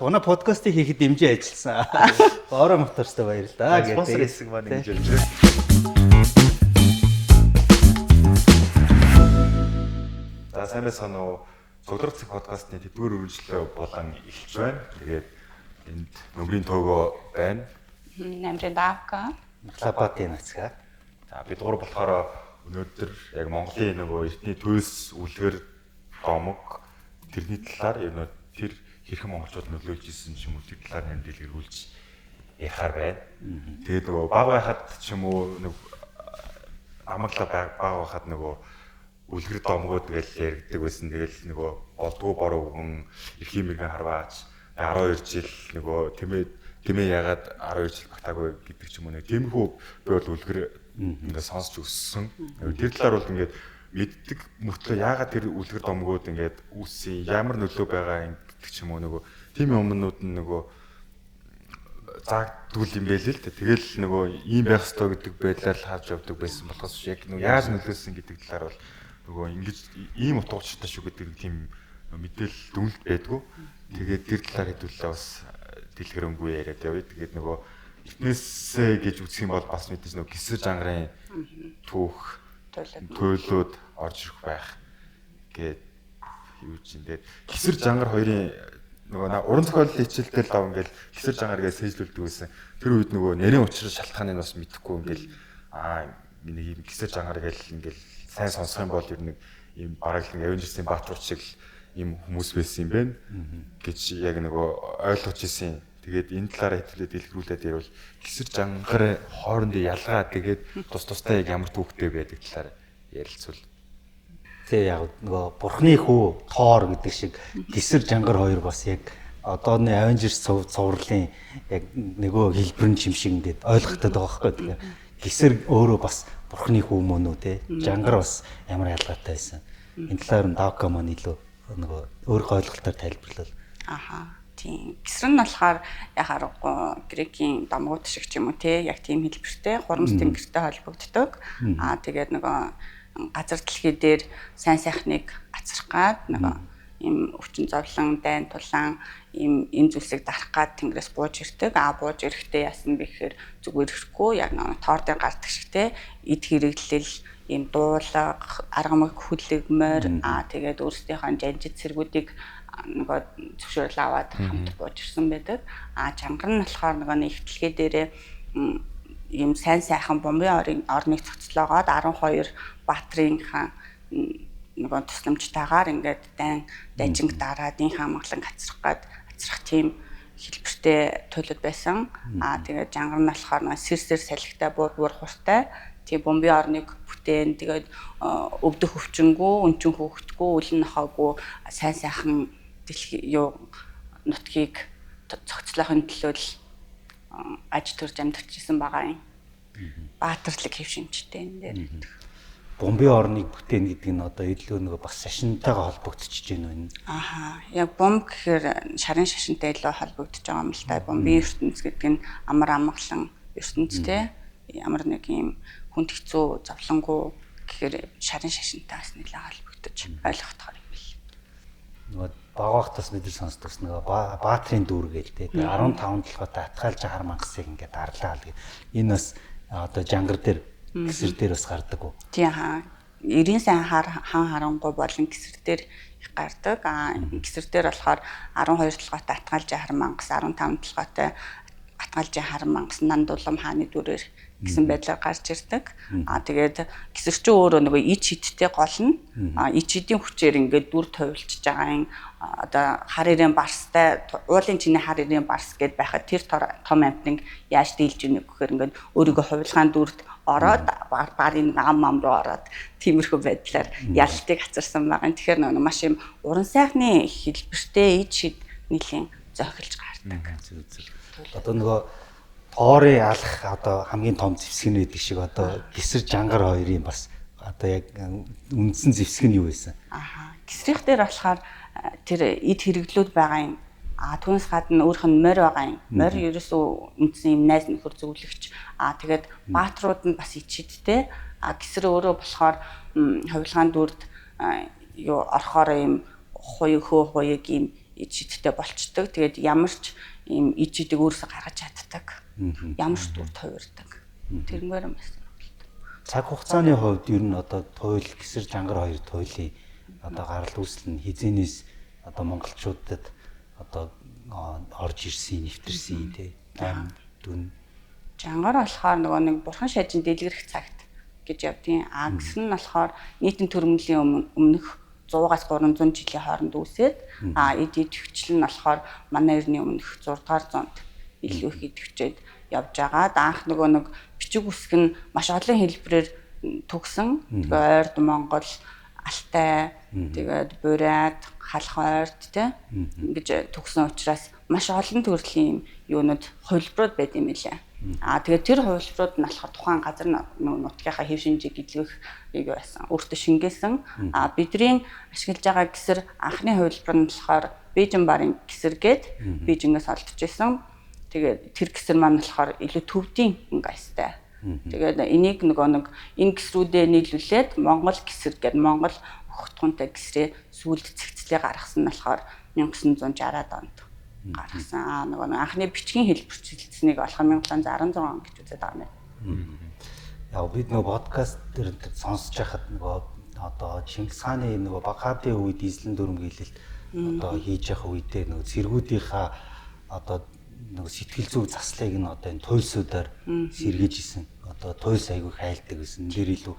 Манай подкастыг хийхэд дэмжин ажилласан. Ора Моторстой баярлалаа гэдэг. Спонсор хэсэг маань ингэж явж байна. За сайн байцгаана уу? Цугларх цэг подкастны тэдгээр үргэлжлэлээ болон эхэлж байна. Тэгээд энд нөмрийн тоогоо байна. Намрын давка. Лабатын нацгаа. За бид гур болохоор өнөөдөр яг Монголын нөгөө эртний төлс үлгэр домог тэрний талаар ер нь тэр хэрхэн монголчууд нөлөөлж исэн ч юм уу тэр талаар нэм дэлгэрүүлж ярихаар байна. Тэгээд нөгөө баг байхад ч юм уу нэг амглаа баг байхад нөгөө үлгэр домгууд гэж яригддаг байсан. Тэгэл нөгөө болдгоо бороо өгөн эрхийн мэрэгэн харваач 12 жил нөгөө тэмээ ягаад 12 жил багтаагүй гэдэг ч юм уу нэг тиймэрхүү би бол үлгэр ингээд сонсч өссөн. Тэр талаар бол ингээд мэддэг мөртлөө яагаад тэр үлгэр домгууд ингээд үүссэн ямар нөлөө байгаа юм гэдэг ч юм уу нөгөө тийм юмнууд нь нөгөө заагдгүй юм байл л дээ. Тэгэл нөгөө ийм байх ёстой гэдэг байдлаар л харж явдаг байсан болохоос яг нөгөө яаж нөлөөлсөн гэдэг талаар бол нөгөө ингэж ийм утга учиртай шүү гэдэг тийм мэдээлэл дүнэлт байдгүй. Тэгээд тэр талаар хэдүүлээ бас дэлгэрэнгүй яриад явъя. Тэгээд нөгөө эртнээсээ гэж үзэх юм бол бас мэдээж нөгөө гисэр жангарын түүх туйлууд орж ирэх байх гээд юу чинь тэгээд гисэр жангар хоёрын нөгөө уран зохиолын хичээл дээр лав ингээл гисэр жангаар гэж сэжлүүлдэг байсан. Тэр үед нөгөө нэрийн учир шалтгааныг бас мэдэхгүй ингээл миний ийм гисэр жангаар гэл ингээл сайн сонсох юм бол ер нь ийм бараг л Avengers-ийн баатар шиг л ийм хүмүүс байсан юм байна гэж яг нөгөө ойлгож исэн. Тэгээд энэ талаараа хэвлээ дэлгэрүүлээд ярил гисэр жангар хоорондын ялгаа тэгээд тус тустай яг ямар түүхтэй байдаг талаар ярилцвал. Тэ яг нөгөө бурхны хүү Тор гэдэг шиг гисэр жангар хоёр бас яг одооны Avengers цувралын яг нөгөө хэлбэр нь чим шиг ингээд ойлгохтой байгаа байхгүй. Тэгэхээр гисэр өөрөө бас бурхны хүү мөн үү те. Жангар бас ямар ялгаатай байсан. Энэ талаар нь Давка маань илүү нөгөө өөрийнхөө ойлголтоор тайлбарлал. Аха. Тийм. Гисэр нь болохоор яг аргагүй грекийн домгууд шиг ч юм уу те. Яг тийм хэлбэртэй хурамс тэнгэртэй холбогддог. Аа тэгээд нөгөө газар дэлхий дээр сайн сайхныг ацрах гад нөгөө ийм өвчин зовлон, дайн тулаан ийм энэ зүйлсийг дарах гад тэнгэрээс бууж ирдэг. Аа бууж ирэхдээ яасан бэ гэхээр зүгээр ирэхгүй яг нөгөө тоор дээр гардаг шиг те эд хэрэглэл ийм дуулга, аргамаг, хүлэг, морь аа тэгээд өөрсдийнхөө жанжид цэргүүдийг нөгөө зөвшөөрөл аваад хамт бууж ирсэн байдаг. Аа чангар нь болохоор нөгөө нэг дэлхий дээрээ ийм сайн сайхан бомбын орныг цоцлоогоод 12 баатрынхаа нөгөө тусламжтайгаар ингээд дайн дажинг дараад инх амгалан ацрах гад ацрах тийм хэлбэртэй туйлууд байсан. Аа тэгээд жангар нь болохоор нөгөө сэр сэр салхитай буур буур хуртай тийм бомбын орныг бүтээн тэгээд өвдөх өвчнгүү, өнчин хөөгдгүү, үлэн нохоогүй сайн сайхан дэлхий юу нутгийг цогцлохын төлөө л аж төрж амьдарч исэн байгаа юм. Баатарлаг хэв шинжтэй энэ дээр. Бомбын орныг бүтээн гэдэг нь одоо илүү нөгөө бас шашинтайгаа холбогдчихж байна уу энэ? Аха. Яг бомб гэхээр шарын шашинтай илүү холбогдож байгаа юм л та. Бомбын ертөнц гэдэг нь амар амгалан ертөнц те. Ямар нэг юм хүнд хэцүү зовлонгуу гэхээр шарын шашинтай бас нэлээд холбогдож ойлгохдохоор юм бэл. Нөгөө багаахтас бид нар сонсдог нөгөө баатрын дүүр гээл те. 15 толгойтой атгаалж хар мангасыг ингээд дарлаа л гэ. Энэ бас одоо жангар дээр гисэр дээр бас гардаг уу? Тийм хаа. 90 сайн хар хан харангуй болон гисэр дээр их гардаг. Аа гисэр дээр болохоор 12 толгойтой атгаалж хар мангас, 15 толгойтой атгаалж хар мангас нандулам хааны дүрээр гэсэн байдлаар гарч ирдэг. Аа тэгээд гисэр чинь өөрөө нөгөө ич хидтэй гол нь ич хидийн хүчээр ингээд дүр тувилчж байгаа юм одоо хар ирээн барстай уулын чиний хар ирээн барс гэд байхад тэр том амтныг яаж дийлж ийнэ гэхээр ингээд өөрийгөө хувилгаан дүрд ороод барын ам ам руу ороод тиймэрхүү байдлаар ялалтыг хацарсан байгаа. Тэгэхээр нөгөө маш юм уран сайхны хэлбэртэй ич хид нэлийн зохилж гардаг. Зүг зүг. Одоо нөгөө Тоорын алах одоо хамгийн том зэвсэг нь байдаг шиг одоо гисэр жангар хоёрын бас одоо яг үндсэн зэвсэг нь юу байсан? Аха. Гисрийнх дээр болохоор тэр эд хэрэглүүд байгаа юм. А түүнээс гадна өөрөх нь морь байгаа юм. Морь ерөөсөө үндсэн юм найз нөхөр зөвлөгч. А тэгээд баатрууд нь бас ичидтэй. А гисэр өөрөө болохоор хувилгаан дүрд юу орохоор юм хуйг хөө хуйг юм ид шидтэй болчдөг. Тэгээд ямар ч ийм ид шидийг өөрөөсөө гаргаж чаддаг. Ямар ч дүр тойрдог. Тэрнгээр маш сонирхолтой. Цаг хугацааны хувьд ер нь одоо туйл гисэр жангар хоёр туйлын одоо гарал үүсэл нь хизэнээс одоо монголчуудад одоо орж ирсэн, нэвтэрсэн тий. Дам дүн жангар болохоор нөгөө нэг бурхан шажин дэлгэрэх цагт гэж явдیں۔ А гисэн нь болохоор нийтэн төрөмлийн өмнөх 100-аас 300 жилийн хооронд үүсээд а эд идэвхжил нь болохоор манай эртний өмнөх 6 дугаар зуунд илүү их идэвхжээд явж байгаа. Анх нөгөө нэг бичиг үсэг нь маш олон хэлбэрээр төгсөн. Тэгээ ойрд Монгол, Алтай, тэгээд Бурайд, Халах ойрд тий ингэж төгсөн учраас маш олон төрлийн юунууд хувилбарууд байд юм билээ. Аа тэгээд тэр хувилбарууд нь болохоор тухайн газар нутгийнхаа хэв шинжийг илгээх юу байсан. Өөртөө шингээсэн. Аа бидний ашиглаж байгаа гисэр анхны хувилбар нь болохоор Бээжин барын гисэр гээд Бээжингээс олдож исэн. Тэгээд тэр гисэр маань болохоор илүү төвдийн ангайстай. Тэгээд энийг нөгөө нэг энэ гисрүүдээ нийлүүлээд Монгол гисэр гээд Монгол өгөх тухантай гисрээ сүүлд цэгцлээ гаргасан нь болохоор 1960-аад онд гаргасан. Аа нөгөө нэг анхны бичгийн хэлбэрчилсэнийг болохоор 1716 он гэж үзээд байгаа юм. Яг бид нөгөө подкаст дээр сонсож байхад нөгөө одоо Чингис хааны нөгөө Багаадын үед эзлэн дүрмгийлэлт одоо хийж явах үедээ нөгөө цэргүүдийнхаа одоо нөгөө сэтгэл зүйн заслыг нь одоо энэ туйлсуудаар сэргийж исэн. Одоо туйлс айгүй хайлдаг гэсэн. Дээр илүү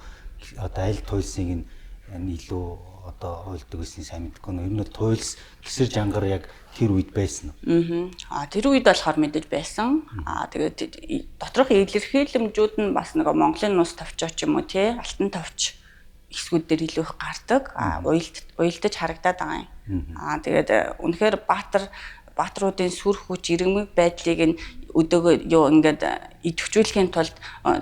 одоо аль туйлсыг нь илүү одоо уйлдаг гэсэн сайн мэдгүй. Ер нь туйлс гисэр жангар яг тэр үед байсан уу? Аа тэр үед болохоор мэдэж байсан. Аа тэгээд доторх илэрхийлэмжүүд нь бас нөгөө Монголын нус товчоо ч юм уу тий алтан товч хэсгүүд дээр илүү их гардаг. Аа уялдаж харагдаад байгаа юм. Аа тэгээд үнэхээр баатруудын сүр хүч иргэмэг байдлыг нь өдөөгөө юу ингээд идэвхжүүлэхийн тулд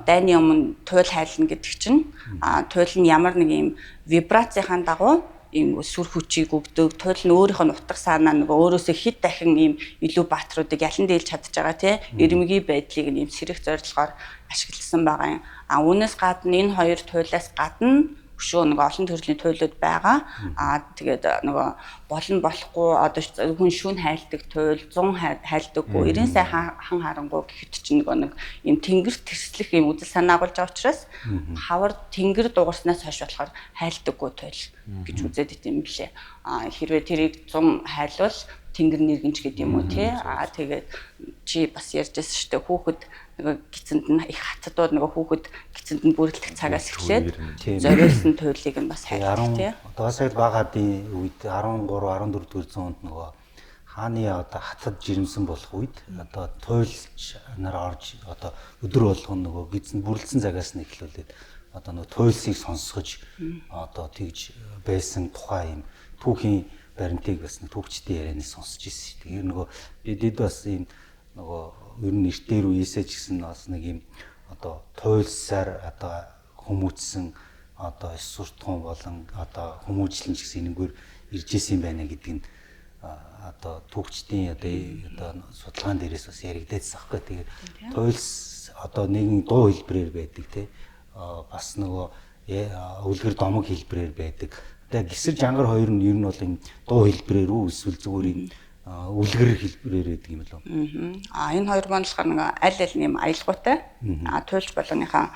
дайны өмнө туйл хайлна гэдэг чинь а туйл нь ямар нэг юм вибрацийнхаа дагуу ийм сүр хүчийг өгдөг. Туйл нь өөрийнх нь утга санаа нөгөө өөрөөсөө хэд дахин ийм илүү баатруудыг ялан дээлж чадж байгаа тий ирмэгийн байдлыг нь ийм сэрэх зорилгоор ашигласан байгаа юм. А үүнээс гадна энэ хоёр туйлаас гадна өшөө нөгөө олон төрлийн туйлууд байгаа. Аа тэгээд нөгөө болно болохгүй одоо хүн шүн хайлдаг туйл, 100 хайлдаггүй, 90 сая хан харангуй гэхэд чинь нөгөө нэг юм тэнгэр тэрслэх юм үзэл санаа агуулж байгаа учраас хавар тэнгэр дугарснаас хойш болохоор хайлдаггүй туйл гэж үзээд идэм билээ. Аа хэрвээ тэрийг 100 хайлвал тэнгэр нэргэнч гэдэг юм уу тий. Аа тэгээд чи бас ярьжсэн шүү дээ хүүхэд нөгөө гисэнд нь их хатдууд нөгөө хүүхэд гисэнд нь бүрэлдэх цагаас эхлээд зориулсан туйлыг нь бас хайлдаг тий. Одоо сая багаадын үед 13 14 дугаар зуунд нөгөө хааны одоо хатад жирэмсэн болох үед одоо туйлч нар орж одоо өдөр болгон нөгөө гисэнд бүрэлдсэн цагаас нь эхлүүлээд одоо нөгөө туйлсыг сонсгож одоо тэгж байсан тухай юм түүхийн баримтыг бас түүхчдийн ярианаас сонсч ирсэн. Тэгэхээр нөгөө бид бас ийм нөгөө ер нь эрт дээр үеэсээ ч гэсэн бас нэг юм одоо туйлсаар одоо хүмүүжсэн одоо эс суртахуун болон одоо хүмүүжлэн ч гэсэн энэгээр ирж исэн юм байна гэдэг нь одоо түүхчдийн одоо судалгаан дээрээс бас яригдаадсан аахгүй. Тэгээд туйлс одоо нэгэн дуу хэлбэрээр байдаг тий бас нөгөө өвлгөр домог хэлбэрээр байдаг. Тэгээ гисэр жангар хоёр нь ер нь бол юм дуу хэлбэрээр үү эсвэл зүгээр юм үлгэр хэлбэрээр байдаг юм болов. Аа энэ хоёр маань болохоор нэг аль аль юм аялгаутай. Аа туйлч болгоныхаа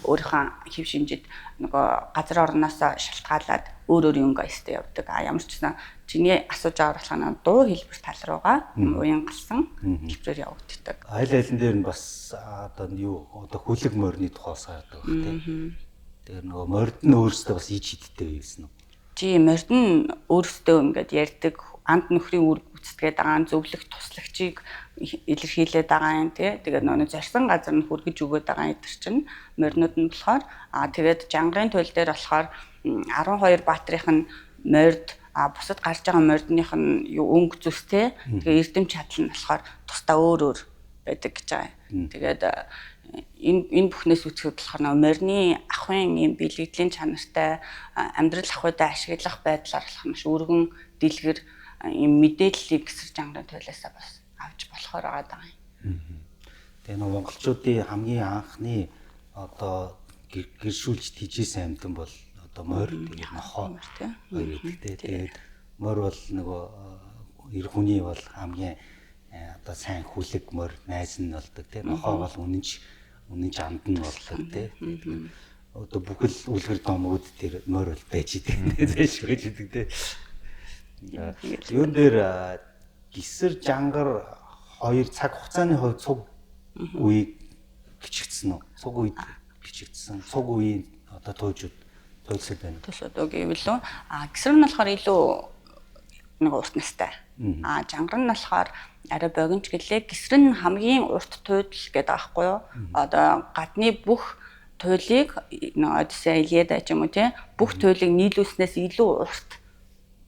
өөрийнхөө хэв шинжид нөгөө газар орноос шалтгаалаад өөр өөр юм гайстай явдаг. Аа ямар ч гэсэн чиний асууж байгаа болохоор дуу хэлбэр тал руугаа уян галсан хэлбэрээр явагддаг. Аль алин дээр нь бас одоо юу одоо хүлэг морины тухай бас гардаг баг тийм. Тэгэхээр нөгөө морд нь өөрөөсөө бас ич хидтэй байсан уу? Чи морд нь өөрөөсөө ингээд ярьдаг анд нөхрийн үүрэг гүйцэтгээд байгаа, зөвлөх туслагчийг илэрхийлээд байгаа юм тий. Тэгээд нөгөө зорьсон газар нь хүргэж өгөөд байгаа эдгэр чинь моринууд нь болохоор тэгээд жангарын туйл дээр болохоор 12 баатрийнх нь морд бусад гарч байгаа мордных нь юу өнгө зүс тий. Тэгээд эрдэм чадал нь болохоор тусдаа өөр өөр байдаг гэж байгаа юм. Тэгээд энэ бүхнээс үзэхэд болохоор нөгөө морины ахуйн ийм бэлгэдлийн чанартай амьдрал ахуйдаа ашиглах байдлаар болохоор маш өргөн дэлгэр ийм мэдээллийг гисэр жангарын туйлаасаа бас авч болохоор байгаа юм. Тэгээ нөгөө монголчуудын хамгийн анхны одоо гэршүүлж тижээсэн амьтан бол одоо морь тэгээд нохоо хоёр гэдэг те. Тэгээд морь бол нөгөө эр хүний бол хамгийн одоо сайн хүлэг морь найз нь болдог тий. Нохоо бол үнэнч амд нь болдог тий. Тэгээд одоо бүхэл үлгэр домгууд дээр морь бол байж идэг. Зээш байж идэг тий. Юун дээр гисэр жангар хоёр цаг хугацааны хувьд цуг үеийг бичигдсэн үү? Цуг үед бичигдсэн. Цуг үеийн одоо туйлшууд туйлсад байна. Туйлсууд үг гэвэл үү? А гисэр нь болохоор илүү нэг урт настай. А жангар нь болохоор арай богиноч гэлээ. Гисэр нь хамгийн урт туйдал гэдэг аахгүй юу? Одоо гадны бүх туйлыг Одиссей, Илиада ч юм уу тий бүх туйлыг нийлүүлснээс илүү урт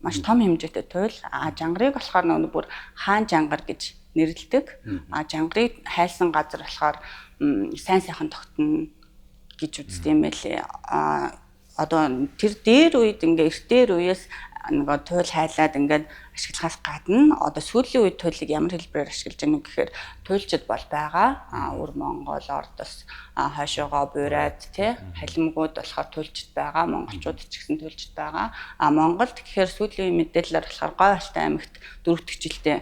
маш том хэмжээтэй туйл. А жангарыг болохоор нөгөө бүр хаан жангар гэж нэрлэдэг. А жангарыг хайлсан газар болохоор сайн сайхан тогтно гэж үздэг юм байлээ. А одоо тэр дээр үед ингээ эрт дээр үеэс нөгөө туйл хайлаад ингээд ашиглахаас гадна одоо сүүлийн үед туйлыг ямар хэлбэрээр ашиглаж байгаа гэхээр туйлчид бол байгаа. А Өр Монгол, Ордос, хойшоогоо буйраад тий халимгууд болохоор туйлчид байгаа. Монголчууд ч гэсэн туйлчид байгаа. А Монголд гэхээр сүүлийн мэдээлэлээр болохоор Говь Алтай аймагт 4 дахь жилдээ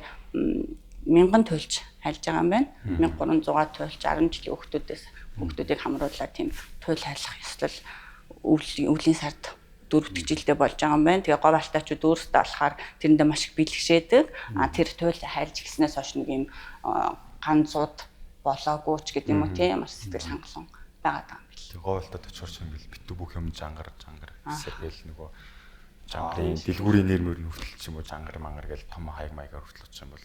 1000 туйлч хайлж байгаа юм байна. 1300 туйлч 10 жилийн хүүхдүүдийг хамруулаад тийм туйл хайлах ёслол өвлийн сард 4 дахь жилдээ болж байгаа юм байна. Тэгээ Говь Алтайчууд өөрсдөө болохоор тэрэндээ маш их бэлгшээдэг. А тэр туйл хайлж гиснээс хойш нэг юм ганцууд болоогүй ч гэдэг юм уу тийм маш сэтгэл хангалуун байгаад байгаа юм бэл. Тэгээ Говь Алтайд очихор ч юм бэл битүү бүх юм жангар гэсэр гээл нөгөө жангарын дэлгүүрийн нэр мөр нь хүртэл ч юм уу жангар мангар гээл том хаяг маягаар хүртэл очих юм бол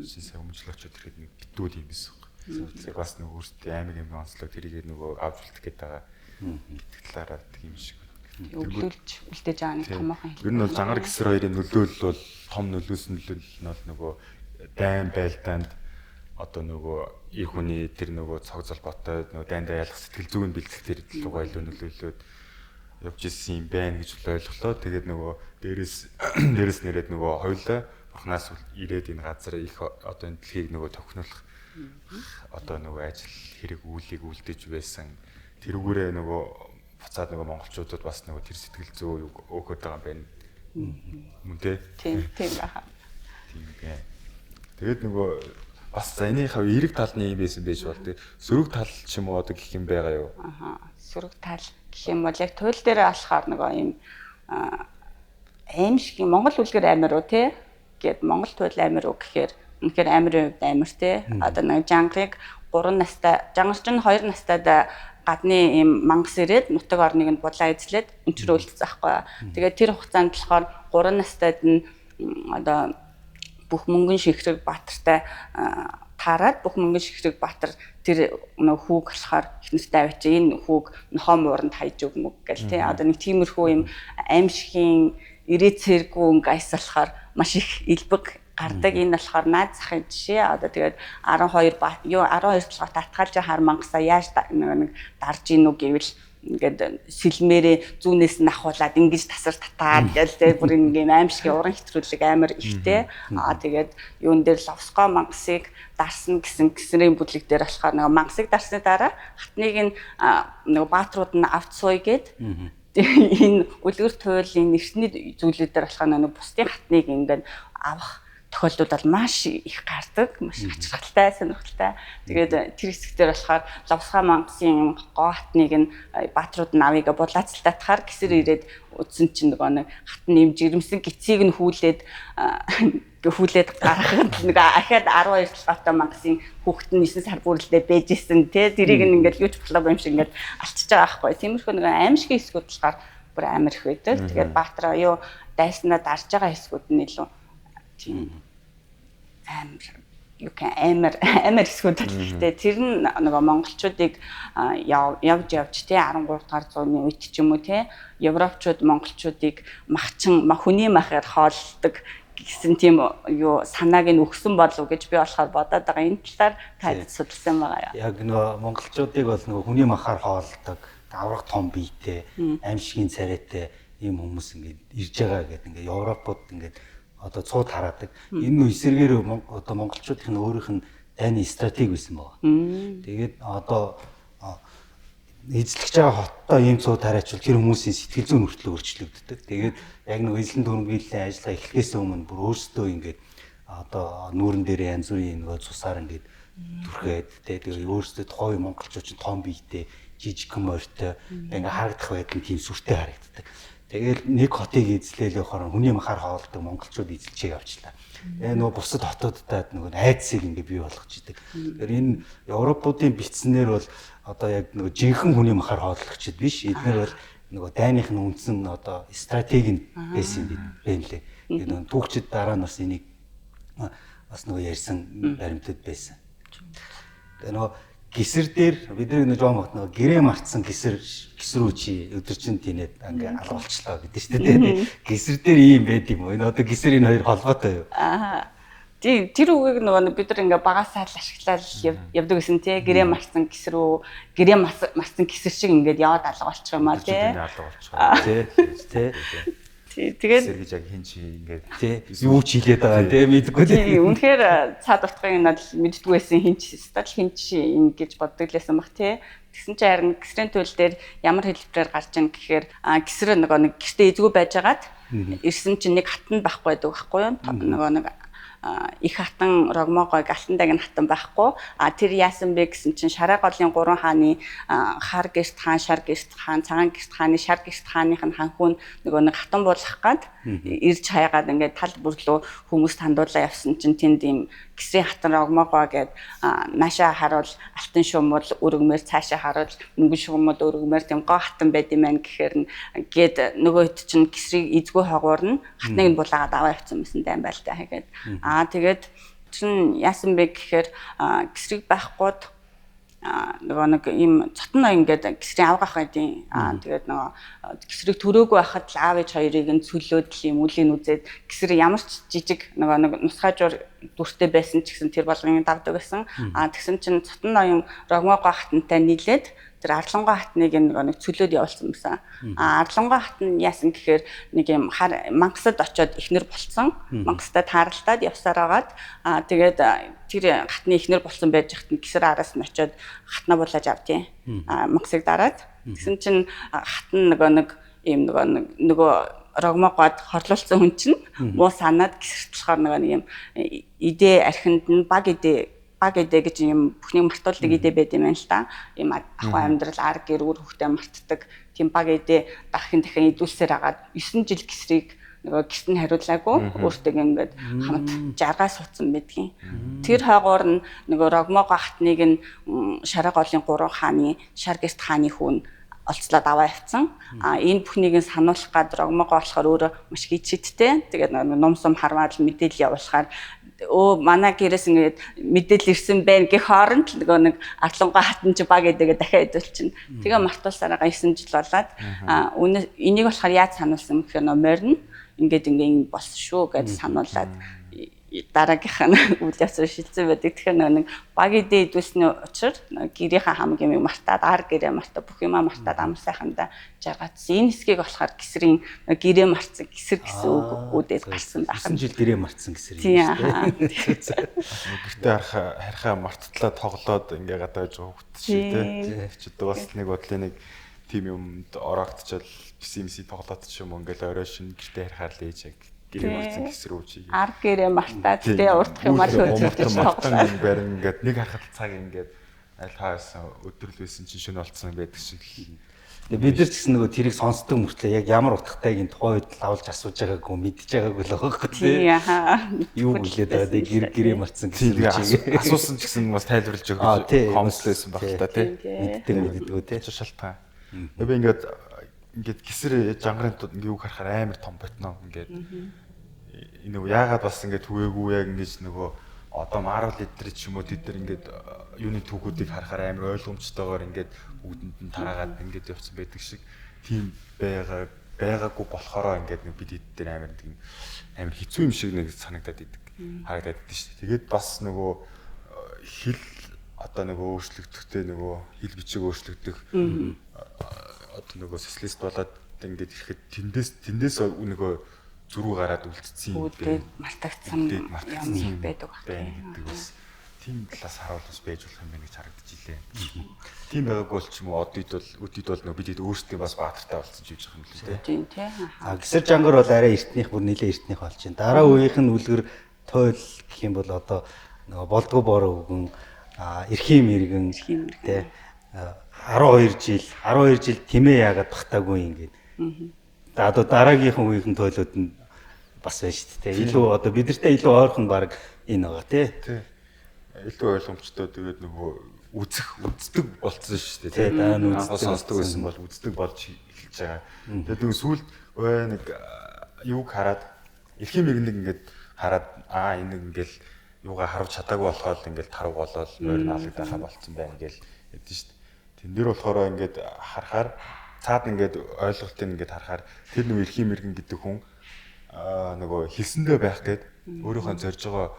шин сая өмнөжл очиод ирэхэд нэг битүү юм байсан. Тэгэхээр бас нөгөө өөрсдөө аймаг аймгийн онцлог тэрийгээ нөгөө авч үлдэх гээд байгаа гэдэг талаараа тийм шиг өвлүүлж үлдээж байгаа нэг томоохон хэлбэр. Ер нь бол жангар гисэр хоёрын нөлөөлөл бол том нөлөөсөн нөлөөлөл нь бол нөгөө дайн байлдаанд одоо нөгөө эр хүний тэр нөгөө цог золбоотой нөгөө дайндаа ялах сэтгэл зүйн бэлтгэх тэр рүүгээ илүү нөлөөлөөд явж исэн юм байна гэж ойлголоо. Тэгээд нөгөө дээрээс нэрээд нөгөө хоёулаа бурхнаас ирээд энэ газар их одоо энэ дэлхийг нөгөө тохируулах одоо нөгөө ажил хэрэг үйлийг үлдээж байсан. Тэрүүгээрээ нөгөө буцаад нөгөө монголчуудад бас нөгөө тэр сэтгэл зүй өөхөд байгаа юм байна. Мөн тэ? Тийм баха. Тийм ээ. Тэгээд нөгөө бас за энийхээ эерэг тал нь юм байсан байж бол тэ сөрөг тал ч юм уу одоо гэх юм байгаа юу? Аха. Сөрөг тал гэх юм бол яг туйл дээр болохоор нөгөө юм аим шиг Монгол үлгэр амир уу тэ? Гэт Монгол туйл амир уу гэхээр үнэхээр амирын хувьд амир тэ. Одоо нэг жангарыг 3 настай, жангарч нь 2 настайд гадны ийм мангас ирээд нутаг орныг нь булаа эзлээд өнчрөө үлдсэн байхгүй. Тэгээд тэр хугацаанд болохоор 3 настайд нь одоо бүх мөнгөн шихрэг Баатартай таарад бүх мөнгөн шихрэг Баатар тэр нөх хүүг болохоор эхнэртэй авчи энэ хүүг нохоо мууранд хайж өгмөг гэл тий. Одоо нэг тиймэрхүү юм аимшигын ирээцэргүй өнгө айс болохоор маш их элбэг гардаг. Энэ болохоор наад захын жишээ. Одоо тэгээд 12 12 толгойт татгаалж хар мангасаа яаж нэг дарж ийн үү гэвэл ингээд сэлмээрээ зүүнээс нь ахуулаад ингэж тасар татаад гэл тэ бүр ингээм аимшиг уран хэтрүүлэг амар ихтэй. Аа тэгээд юун дээр ловсгоо мангасыг дарсан гэсэн гисрийн бүлэг дээр болохоор нэг мангасыг дарсны дараа хатныг нь нэг баатрууд нь авч сууя гэд энэ үлгэр туйлын нэрсний зүйлүүд дээр болохоор нэг бусдын хатныг ингээд авах тохиолдлууд бол маш их гардаг, маш ачирхалтай, сонирхолтой. Тэгээд тэр хэсэг дээр болохоор лавсгаа мангасын гоо хатныг нь баатрууд нь авъя гэ булаацалтаатахаар гисэр ирээд үдсэн чинь нөгөө нэг хатан нэм жирэмсэн гицийг нь хүлээд гаргахад нэг ахаад 12 толгойтой мангасын хүүхэд нь 9 сар бүрэлдээ бэжсэн тий тэрийг нь ингээд юу ч болоогүй юм шиг ингээд алчиж байгаа байхгүй. Тиймэрхүү нэг аимшигын хэсгүүд болохоор бүр амар их байдаг. Тэгээд баатраа юу дайснаа дарж байгаа хэсгүүд нь илүү тийм амар юу гэх амар хэсгүүд л гэхдээ тэр нь нөгөө монголчуудыг явж явж тий 13 дугаар зууны үед ч юм уу тий европчууд монголчуудыг махчин хүний махаар хооллдог гэсэн тийм юу санааг нь өгсөн болов гэж би болохоор бодоод байгаа. Энэ талаар та судалсан байгаа юу? Яг нөгөө монголчуудыг бол нөгөө хүний махаар хооллдог, авраг том биетэй, аимшигын царайтай ийм хүмүүс ингээд ирж байгаа гэдэг ингээд Европод ингээд одоо цууд хараадаг. Энэ нөө эсэргээр одоо монголчуудын өөрийнх нь дайны стратеги байсан байгаа. Тэгээд одоо эзлэж байгаа хоттой ийм цууд тараачвал тэр хүмүүсийн сэтгэл зүйн хүртэл өөрчлөгддөг. Тэгээд яг нэг эзлэн дүрмгийллийн ажиллагаа эхлэхээс өмнө бүр өөрсдөө ингээд одоо нүүрэн дээр янз бүрийн нөгөө цусаар ингээд түрхээд тий тэгээ өөрсдөө тухайн монголчууд чинь том биетэй жижигхэн морьтой ингээ харагдах байдал нь тийм сүртэй харагддаг. Тэгэл нэг хотыг эзлээл явахаар хүний махаар хоолдог монголчууд эзэлчээ явчлаа. Тэгээ нөгөө бусад хотуудад нөгөө айдсыг ингээ бий болгож идэг. Тэгэхээр энэ Европуудын бичснээр бол одоо яг нөгөө жинхэнэ хүний махаар хооллогчд биш. Эднэр бол нөгөө дайных нь үндсэн одоо стратеги нь байсан юм байна лээ. Тэгээ нөгөө түүхчид дараа нь бас энийг бас нөгөө ярьсан баримтууд байсан. Тэгээ нөгөө гисэр дээр бид нар нэг жоон багт нөгөө гэрээ мартсан гисэр гисрүү чи өдөржин тийнээд ингээ алгуулчлаа гэдэг шүү дээ. Гисэр дээр ийм байд юм уу? Энэ одоо гисэр энэ хоёр холбоотой юу? Аа. Тийм, тэр үгийг нөгөө бид нар ингээ багасаа л ашиглаад явдаг гэсэн тий. Гэрээ мартсан гисрүү, гэрээ мартсан гисэр шиг ингээд яваад алгуулчих юм аа тий. Алгуулчих. Тий. Тий. Тэгээд гисэр гэж яг хин чи ингээд тий юу ч хэлээд байгаа тий мэдгүй тий. Үнэхээр цаад утгыг надад мэддэггүй байсан хин ч стал хин чи ингэж боддог лээсэн бах тий. Тэгсэн чинь харин гисрийн туйл дээр ямар хэлбэрээр гарч ийн гэхээр гисэр нөгөө нэг гэртээ эзгүй байжгаад ирсэн чинь нэг хатан байхгүй байдаг байхгүй юу? Нөгөө нэг их хатан рогмогойг алтан дагин хатан байхгүй. А тэр яасан бэ гэсэн чинь шараа голын гурван хааны хар гэрт хаан, шар гэрт хаан, цагаан гэрт хааны шар гэрт хааных нь ханхүүн нөгөө нэг хатан буулгах гад ирж хайгаад ингээд тал бүрлөө хүмүүст хандуулаа явсан чинь тэнд ийм гисрийн хатан рогмогой гэд наашаа харуул алтан шумуул өргөмөр, цаашаа харуул мөнгөн шумуул өргөмөр тийм гоо хатан байд юм байна гэхээр нь гээд нөгөө хэд чинь гисрийг эзгүй хогуурна хатныг нь булаагаад аваа явцсан байсан дайм байл та тэгээд тэгээд чинь яасан бэ гэхээр гисрийг байхгүйд нөгөө нэг ийм цотон ноён ингээд гисрийн авгаах байдیں۔ Тэгээд нөгөө гисрийг төрөөгүй байхад л аав ээж хоёрыг нь цөлөөд л юм үлийн үзээд гисэр ямар ч жижиг нөгөө нэг нусгаажуур дүртэй байсан ч гэсэн тэр болгоныг давдаг байсан. Тэгсэн чинь цотон ноён рогмогоо хатантай нийлээд тэр Арлонгоо хатныг нөгөө нэг цөлөөд явуулсан байсан. Арлонгоо хат нь яасан гэхээр нэг юм мангасад очиод ихнэр болцсон. Мангастай тааралдаад явсаар агаад тэгээд тэр хатны ихнэр болсон байж хат нь гисэр араас нь очиод хатнаа булааж авдیں۔ Мангасыг дараад тэгсэн чинь хат нь нөгөө нэг ийм нөгөө нөгөө рогмогоод хорлуулсан хүн чинь муу санаад гисэрт болохоор нөгөө нэг юм идэ архинд нь баг идэ гэж юм бүхнийг мартуулдаг идэ байд юм байна л та. Ийм ахуй амьдрал ар гэр үр хөвгтэй мартдаг. Тийм баг идэ дахин дахин идүүлсээр агаад 9 жил гисрийг нөгөө гист нь хариулаагүй өөртөө ингээд хамт жаргаа суудсан байдгийн. Тэр хойгоор нь нөгөө рогмогоо хатныг нь шараа голын гурван хааны шар гэрт хааны хүн олцлоод аваа явцсан. Энэ бүхнийг нь сануулах гад рогмогоо болохоор өөрөө маш хичээдтэй. Тэгээд ном сум харваад мэдээлэл явуулахаар манай гэрээс ингээд мэдээлэл ирсэн байна гэх хооронд л нөгөө нэг Арлонгоо хатан чи баг эдэгээ дахиад идүүлчихнэ. Тэгээ мартуулсараа 9 жил болоод энийг болохоор яаж сануулсан гэхээр нөө морин ингээд ингээд болсон шүү гэж сануулад дараагийнх нь үйл явц шилжсэн байдаг. Тэгэхээр нэг баг идэ идүүлсний учир гэрийнхаа хамаг юмыг мартаад ар гэрээ мартаа бүх юмаа мартаад амар сайхандаа жаргаадсан. Энэ хэсгийг болохоор гисрийн гэрээ мартсан гисэр гэсэн үг үүдээд гарсан байх. 9 жил гэрээ мартсан гисэр юм шүү дээ. Гэртээ харихаа мартлаа тоглоод ингээ гадаа байж байгаа хүүхэд шиг тий. Чи одоо бас нэг бодлын нэг тийм юмд ороогдчвал писи миси тоглоод ч юм ингээл орой шин гэртээ харихаар л ээж яг гэрээ мартсан гисэр үү чи. Ар гэрээ мартаад тий урдах юмар хөөцөж тоглоод барин ингээд нэг харахад цаг ингээд аль хаасан өдрөл байсан чинь шөнө болцсон байдаг шиг. Тэгээ бид нар ч гэсэн нөгөө тэрийг сонсдог мөртлөө яг ямар утгатайг энэ тухайн үед лавлж асууж байгаагүй мэдж байгаагүй л байгаа байхгүй тий. Юу гэлээд байгаа тий гэр гэрээ мартсан гэсэн чи. Асуусан ч гэсэн бас тайлбарлаж өгөх хомслсон байх л та тий. Мэддэг мэддэггүй тий. Шалтгаан. Би ингээд гисэр жангарын ингээ юу харахаар амар том ботно ингээд нөгөө яагаад бас ингээд түгээгүй яг ингэж нөгөө одоо Marvel эдэр ч юм уу тэд нар ингээд юуны түүхүүдийг харахаар амар ойлгомжтойгоор ингээд бүгдэнд нь тараагаад ингээд явцсан байдаг шиг тийм байгаагүй болохоро ингээд нэг бид эд дээр амар нэг амар хэцүү юм шиг нэг санагдаад идэг харагдаад идэв шүү дээ. Тэгээд бас нөгөө хэл одоо нөгөө өөрчлөгдөхтэй нөгөө хэл бичиг өөрчлөгдөх одоо нөгөө социалист болоод ингээд ирэхэд тэндээс нөгөө зөрүү гараад үлдсэн юм бэ. Мартагдсан юм байдаг баг гэдэг бас тийм талаас харуул бас байж болох юм байна гэж харагдаж илээ. Тийм байгаагүй бол ч юм уу одид бол өдид бол нөгөө бид өөрсдөө бас баатартай болсон ч гэж юм л дээ. Тийм тий. А гисэр жангар бол арай эртнийх бүр нэлээ эртнийх болж байна. Дараа үеийнх нь үлгэр Туйл гэх юм бол одоо нөгөө болдгоо бороо үгэн эрхийн мэрэгэн тий 12 жил 12 жил тэмээ яагаад багтаагүй ингээд. Одоо дараагийнхан үеийнхэн туйлууд нь бас байна шүү дээ. Илүү одоо бидэртээ илүү ойрхон баг энэ байгаа тий. Тий. Илүү ойлгомжтой тэгээд нөгөө үздэг болцсон шүү дээ тий. Дараа нь үздэг сонсдог байсан бол үздэг болж эхэлж байгаа. Тэгээд нөгөө сүүлд нэг юуг хараад эрхийн мэрэгнийг ингээд хараад энэ ингээл юугаа харавч чадаагүй болохоор л ингээл тарав болоод морин алагдахаа болцсон байна ингээл ядэн шүү дээ. Тэн дээр болохоор ингээд харахаар цаад ингээд ойлголтыг ингээд харахаар тэр нөгөө эрхийн мэрэгэн гэдэг хүн нөгөө хэлсэндээ байх гээд өөрийнхөө зорж байгаа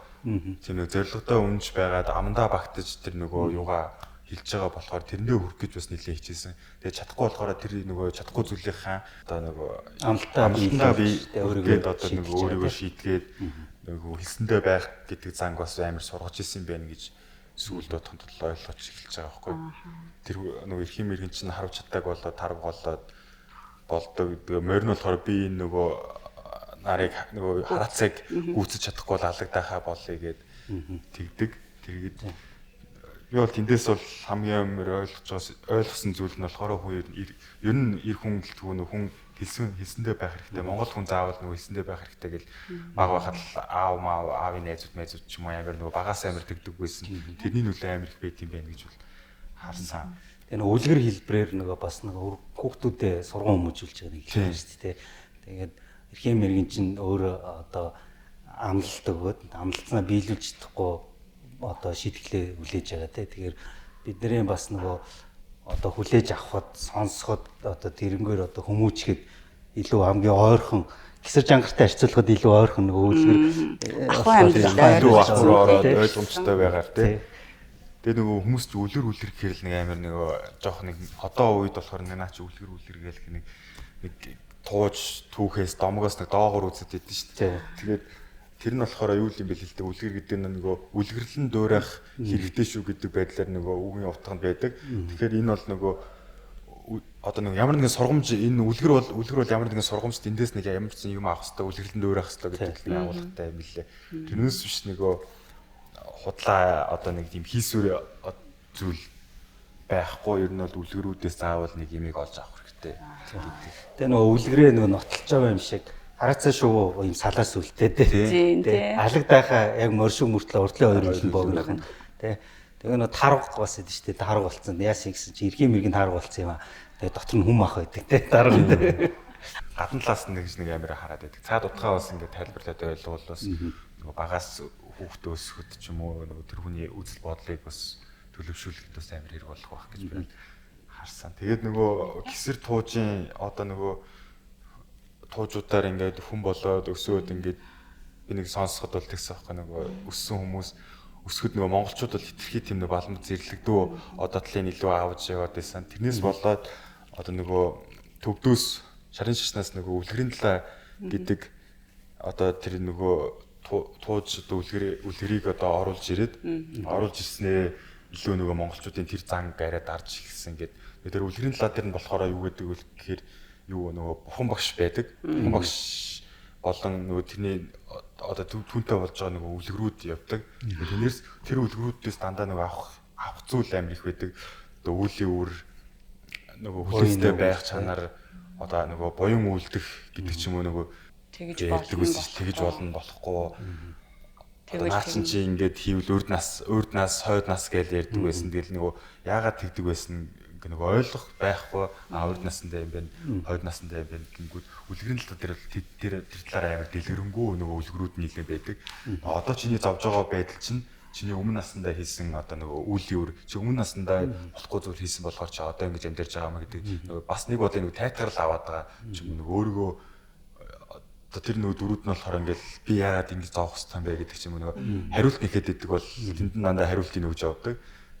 тийм нэг зорилготой үнж байгаад амандаа багтаж тэр нөгөө юугаа хэлж байгаа болохоор тэрэндээ хүрэх гэж бас нэлээд хичээсэн. Тэгээд чадахгүй болохоор тэр нөгөө чадахгүй зүйлийнхаа одоо нөгөө амлалтаа би өөрийгөө одоо нөгөө өөрийгөө шийтгээд нөгөө хэлсэндээ байх гэдэг занг бас амар сургаж исэн байх гэж сүүлд бодоход л ойлгож эхэлж байгаа байхгүй. Тэр нөгөө эрхийн мэрэгэн чинь харавч чаддаг болоод тарав болоод болдог гэдэг. Морин болохоор би энэ нөгөө нарыг нөгөө хараацыг гүйцэж чадахгүй бол алагдахаа болъё гэд тэгдэг. Тэгээд би бол тэндээс бол хамгийн амар ойлгосон зүйл нь болохоор хүн ер нь эр хүн гэлтгүй нөх хүн хэлсэндээ байх хэрэгтэй. Монгол хүн заавал нөгөө хэлсэндээ байх хэрэгтэй гэл баг байхад л аав маав аавын найзууд майзууд ч юм уу амар нөгөө багаас амар тэгдэг байсан. Тэрний нөлөө амар их байт юм байна гэж бол харсан. Тэгээ нөгөө үлгэр хэлбрээр нөгөө бас нөгөө хүүхдүүдэд сургууль хүмүүжүүлж байгаа нэг юм шүү дээ. Тэгээд эрхийн мэрэгэн чинь өөрөө одоо амлалт өгөөд амлалтнаа биелүүлж чадахгүй одоо шийтгэлээ хүлээж байгаа тий. Тэгэхээр бидний бас нөгөө одоо хүлээж авахд сонсоход одоо тэрнгээр одоо хүмүүжихэд илүү хамгийн ойрхон гисэр жангартай харьцуулахад илүү ойрхон нөгөө үлгэр ахуй амьдрал илүү ахуй ороод ойлгомжтой байгаар тий. Тэгээ нөгөө хүмүүс ч үлгэр үлгэр гэхэл нэг амар нөгөө жоох нэг одоо үед болохоор нэг наа чи үлгэр үлгэр гээл нэг нэг тууж түүхээс домгоос нэг доогоор үзэд идэв шүү дээ. Тэгээд тэр нь болохоор юу юм бэ л дээ үлгэр гэдэг нь нөгөө үлгэрлэн дуурайх хэрэгтэй шүү гэдэг байдлаар нөгөө үгийн утга нь байдаг. Тэгэхээр энэ бол нөгөө одоо нөгөө ямар нэгэн сургамж энэ үлгэр бол ямар нэгэн сургамж тэндээс нэг ямар ч юм авах хэрэгтэй үлгэрлэн дуурайх хэрэгтэй гэдэг нэг агуулгатай юм билээ. Тэрнээс биш нөгөө худлаа одоо нэг тийм хийсвэр зүйл байхгүй ер нь бол үлгэрүүдээс заавал нэг юмыг олж авах хэрэгтэй гэдэг. Тэгээ нөгөө үлгэрээ нөгөө нотолж байгаа юм шиг хараацаа шувуу юм салаас үлдээ тий. Алагдахаа яг морь шиг мөртлөө урдлын хоёр үлэн богинох нь тий. Тэгээ нөгөө тарга бас идэв шүү дээ. Тарга болцсон. Яасан гэсэн чи эргийн мэргийн тарга болцсон юм аа. Тэгээ дотор нь хүм ах байдаг тий. Тарга тий. Гадна талаас нь нэг амар хараад байдаг. Цаад утгаа бас ингээд тайлбарлаад ойлгуул бас нөгөө багаас хүүхдээ өсгөхөд ч юм уу нөгөө тэр хүний үзэл бодлыг бас төлөвшүүлэхэд бас амар хэрэг болох байх гэж би харсан. Тэгээд нөгөө гисэр туужийн одоо нөгөө туужуудаар ингээд хүн болоод өсөөд ингээд би нэг сонсоход бол тэгсэн аахгүй нөгөө өссөн хүмүүс өсгöd нөгөө монголчууд бол хитрхи тийм нэг баламт зэрлэгдүү одоо талын илүү авч яваад байсан. Тэрнээс болоод одоо нөгөө төвдөөс шарын шашнаас нөгөө үлгэрийн талаа гэдэг одоо тэр нөгөө тууж одоо үлгэрийг одоо оруулж ирээд оруулж ирснээ илүү нөгөө монголчуудын тэр зан гараа дарж эхэлсэн гээд тэр үлгэрийн талаа дээр нь болохоор юу гэдэг вэ гэхээр юу нөгөө бурхан багш байдаг. Бурхан багш болон нөгөө тэрний одоо түүнтэй болж байгаа нөгөө үлгэрүүд явдаг. Тэрнээс тэр үлгэрүүдээс дандаа нөгөө авах зүйл амар их байдаг. Одоо үүлийн үр нөгөө хүлээстэй байх чанар одоо нөгөө буян үлдэх гэдэг ч юм уу нөгөө тэгж болно тэгж болно болохгүй. Одоо наа чин чи ингээд хийвэл урд нас хойд нас гэж ярьдаг байсан. Тэгэл нөгөө яагаад тэгдэг байсан нөгөө ойлгох байхгүй урд насандаа юм байна, хойд насандаа юм байна гингүүд үлгэрийн талаа дээр тэр талаар амар дэлгэрэнгүй нөгөө үлгэрүүд нийлээ байдаг. Одоо чиний зовж байгаа байдал чинь чиний өмнө насандаа хийсэн одоо нөгөө үүлийн үр чи өмнө насандаа болохгүй зүйл хийсэн болохоор чи одоо ингэж амьдарч байгаа юм гэдэг нөгөө бас нэг бодлын нөгөө тайтгарл аваад байгаа ч юм нөгөө өөрийгөө одоо тэр нөгөө дөрүүд нь болохоор ингээл би яагаад ингэж зовох хэвтэй юм бэ гэдэг ч юм уу нөгөө хариулт нэхэд идэг бол тэнд нь дандаа хариултыг өгж явдаг.